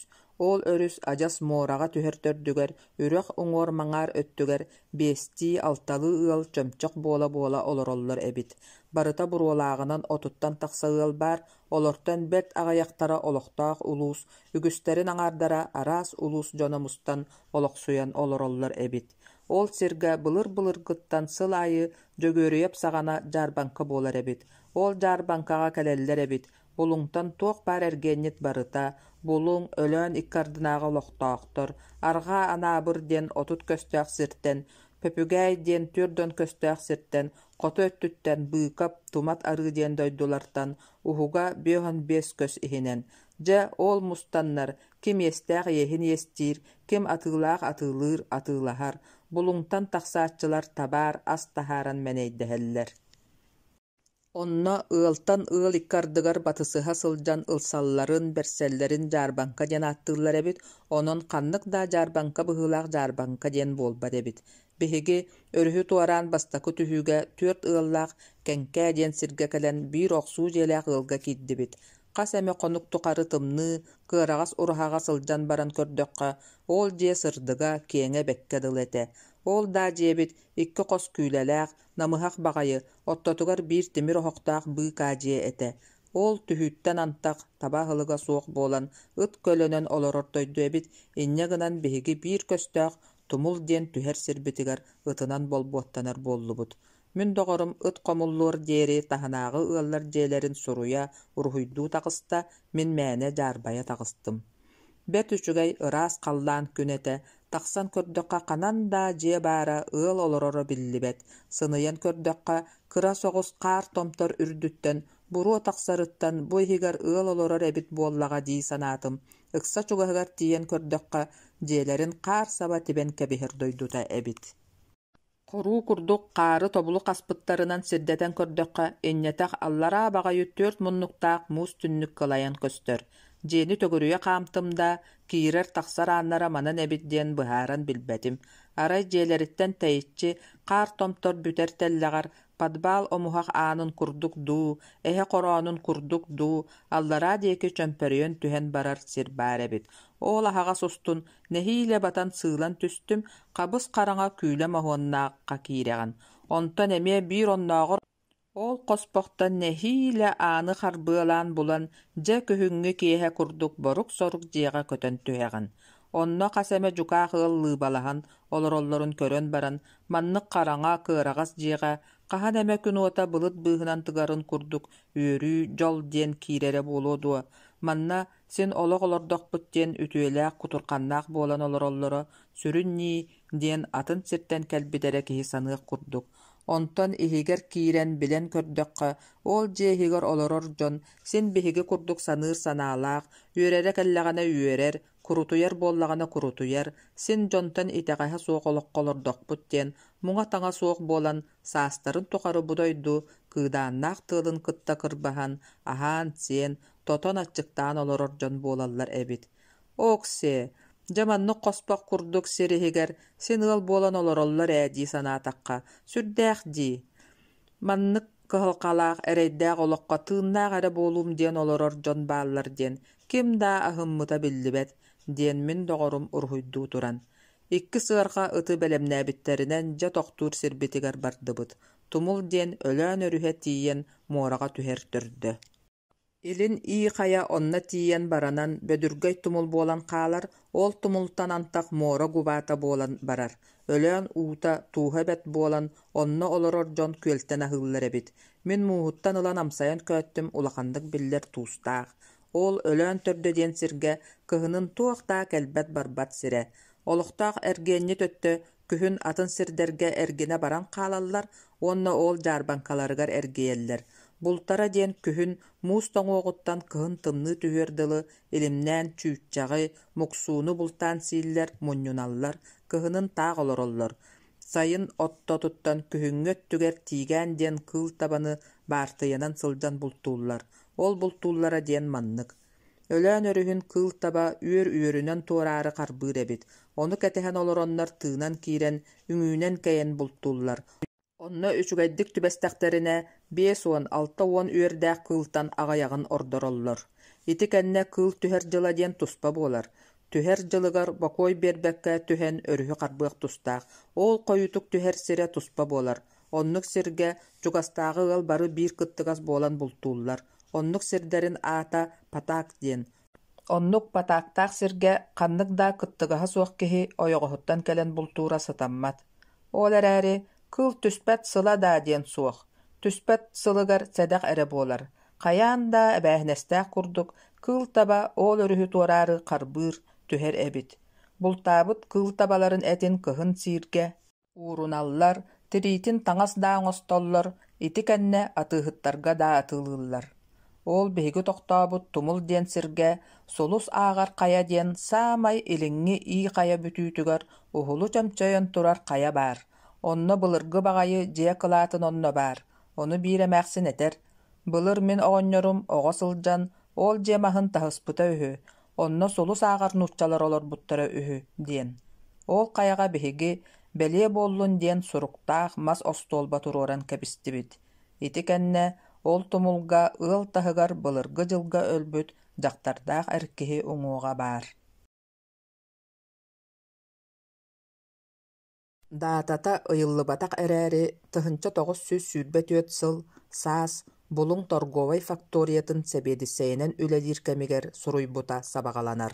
Ол өрүс адьас муораҕа түһэр төрдүгэр үрэх уҥуор-маҥаар өттүгэр биэстии-алталыы ыал чөмчөх буола-буола олороллор эбит. Барыта буруолааҕынан отуттан тахса ыал баар, олортон бэрт аҕыйахтара олохтоох улуус, үгүстэрин аҥаардара араас улуус дьоно мустан олохсуйан олороллор эбит. Ол сиргэ былыр-былыргыттан сыл аайы Дьөгүөрүйэп саҕана дьаарбаҥка буолар эбит. Ол дьаарбаҥкаҕа кэлэллэр эбит, Булуҥтан туох баар эргиэнньит барыта, Булуҥ, Өлөөн икки ардынааҕы олохтоохтор, Арҕаа Анаабыр диэн 30 көстөөх сиртэн, Пөпүгээй диэн 40 көстөөх сиртэн, хоту өттүттэн Быыкап, Тумат Арыы диэн дойдулартан, уһуга 55 көс иһинэн. Дьэ, ол мустаннар, ким иэстээх иэһин иэстиир, ким атыылаах атыылыыр, атыылаһар, Булуҥтан тахсааччылар табаар, ас таһааран мэнэйдэһэллэр. Онно ыалтан ыал икки ардыгар батысыһа сылдьан ылсалларын, бэрсэллэрин дьаарбаҥка диэн ааттыыллар эбит, онон ханнык да дьаарбаҥка быһыылаах дьаарбаҥка диэн буолбат эбит. Биһиги өрүһү туораан бастакы түһүүгэ түөрт ыаллаах Кэҥкээ диэн сиргэ кэлэн биир охсуу дьиэлээх ыалга киирдибит. Хас эмэ хонук тухары тымныы, кыараҕас ураһаҕа сылдьан баран көрдөххө, ол дьиэ сырдыга, киэҥэ бэккэ дылы этэ. Ол даа дьиэбит икки хос күүлэлээх, намыһах баҕайы, ортотугар биир тимир оһохтоох быыкаа дьиэ этэ. Ол түһүүттэн антах, таба аһылыга суох буолан, ыт көлөнөн олорор дойду эбит, инньэ гынан биһиги биир көстөөх Тумул диэн түһэр сирбитигэр ытынан болбуоттанар буоллубут. Мин доҕорум ыт хомуллуор диэри таһынааҕы ыаллар дьиэлэрин суруйа, уруһуйдуу таҕыста, мин мээнэ дьаарбайа таҕыстым. Бэрт үчүгэй ыраас халлаан күн этэ, тахсан көрдөххө ханан да дьиэ баара, ыал олороро биллибэт. Сыныйан көрдөххө, кыра соҕус хаар томтор үрдүттэн, буруо тахсарыттан бу иһигэр ыал олорор эбит буоллаҕа дии санаатым. Ыкса чугаһыгар тиийэн көрдөххө, дьиэлэрин хаар саба тибэн кэбиһэр дойдута эбит. Хоруу курдук хаары тобулу хаспыттарынан сирдэтэн көрдөххө, инньэтэх аллараа баҕайы түөрт муннуктаах муус түннүк кылайан көстөр. Дьиэни төгүрүйэ хаамтым да, киирэр-тахсар ааннара манан эбит диэн быһааран билбэтим. Арай дьиэлэриттэн тэйиччи, хаар томтор бүтэр тэллэҕэр подвал омуһах аанын курдук дуу, эһэ хороонун курдук дуу, аллараа диэки чөмпөрүйэн түһэн барар сир баар эбит. Ол аһаҕас устун Нэһиилэ батан сыылан түстүм, хабыс-хараҥа күүлэ моһуоннаахха киирэҕин. Онтон эмиэ биир оннооҕор ол хоспохтон нэһиилэ ааны харбыалаан булан, дьэ күһүҥҥү киэһэ курдук борук-сорук дьиэҕэ көтөн түһэҕин. Онно хас эмэ дьукаах ыал лыыбалаһан олороллорун көрөн баран, маннык хараҥа, кыараҕас дьиэҕэ хаһан эмэ күн уота былыт быыһынан тыгарын курдук үөрүү, дьол диэн киирэрэ буолуо дуо? Манна син олох олордохпут диэн үтүөлээх, кутурҕаннаах буолан олороллоро сүрүн ньии диэн атын сиртэн кэлбит эрэ киһи саныах курдук. Онтон иһигэр киирэн билэн көрдөххө, ол дьиэ иһигэр олорор дьон син биһиги курдук саныыр санаалаах, үөрэрэ кэллэҕинэ үөрэр, курутуйар буоллаҕына курутуйар, син дьонтон итэҕэһэ суох олоххо олордохпут диэн муҥа-таҥа суох буолан саастарын тухары бу дойду кыыдааннаах тыалын кытта кырбаһан, аһаан-сиэн, тотон аччыктаан олорор дьон буолаллар эбит. Ок-сиэ, дьэ маннык хоспох курдук сир иһигэр син ыал буолан олороллор ээ дии санаатахха, сүрдээх дии. Маннык кыһалҕалаах, эрэйдээх олоххо тыыннаах эрэ буолуум диэн олорор дьон бааллар диэн ким да аһыммыта биллибэт, диэн мин доҕорум уруһуйдуу туран. Икки сыарҕа ыты бэлэмнээбиттэринэн дьэ тохтуур сирбитигэр бардыбыт. Тумул диэн Өлөөн өрүһэ тиийэн муораҕа түһэр төрдө. Илин Ии Хайа онно тиийэн баранан Бөдүргэй тумул буолан хаалар, ол тумултан антах муора губаата буолан барар. Өлөөн уута, тууһа бэрт буолан, онно олорор дьон күөлтэн аһыыллар эбит. Мин мууһуттан ылан амсайан көөттүм улаханнык биллэр туустаах. Ол Өлөөн төрдө диэн сиргэ кыһынын туох даа кэлбэт-барбат сирэ. Олохтоох эргиэнньит өттө күһүн атын сирдэргэ эргинэ баран хаалаллар уонна ол дьаарбаҥкаларыгар эргийэллэр. Бултара диэн күһүн муус тоҥуоҕуттан кыһын тымныы түһүөр дылы илимнээн чүүччэҕи, муксууну бултаан сииллэр, мунньуналлар, кыһынын таах олороллор. Сайын оттотуттан күһүҥҥү өттүгэр тиигээн диэн кыыл табаны баартыйанан сылдьан бултууллар. Ол бултууллара диэн маннык. Өлөөн өрүһүн кыыл таба үөр үөрүнэн туораары харбыыр эбит. Ону кэтэһэн олороннор тыынан киирэн, үҥүүнэн кэйэн бултууллар. Онно үчүгэйдик түбэстэхтэринэ, 50, 60 үөрдээх кыылтан аҕыйаҕын ордороллор. Ити кэннэ кыыл түһэр дьыла диэн туспа буолар. Түһэр дьылыгар бокуой биэрбэккэ түһэн өрүһү харбыах тустаах. Ол хойутук түһэр сирэ туспа буолар. Оннук сиргэ чугастааҕы ыал бары биир кыттыгас буолан бултууллар. Оннук сирдэрин аата Патак диэн. Оннук патактаах сиргэ ханнык да кыттыгаһа суох киһи ойоҕоһуттан кэлэн бултуура сатаммат. Ол эрээри кыыл түспэт сыла даа диэн суох. Түспэт сылыгар сэдэх эрэ буолар. Хайаан да эбээһинэстээх курдук кыыл таба ол өрүһү туораары харбыыр, түһэр эбит. Бултаабыт кыыл табаларын этин кыһын сииргэ ууруналлар, тириитин таҥас даа оҥостоллор, ити кэннэ атыыһыттарга даа атыылыыллар. Ол биһиги тохтообут Тумул диэн сиргэ Сулус ааҕар хайа диэн саамай илиҥҥи Ии Хайа бүтүүтүгэр уһулу чөмчөйөн турар хайа баар. Онно былыргы баҕайы дьиэ кылаатын онно баар. Ону биир эмээхсин этэр: «Былыр мин оҕонньорум оҕо сылдьан ол дьиэ маһын таһыспыта үһү, онно сулус ааҕар нууччалар олорбуттара үһү» диэн. Ол хайаҕа биһиги бэлиэ буоллун диэн суруктаах мас остуолба туруоран кэбистибит. Ити кэннэ ол тумулга ыал таһыгар былыргы дьылга өлбүт дьахтардаах эр киһи уҥуоҕа баар. Даатата ыйыллыбатах эрээри, 1924 сыл саас Булуҥ торговай факториятын сэбиэдиссэйинэн үлэлиир кэмигэр суруйбута сабаҕаланар.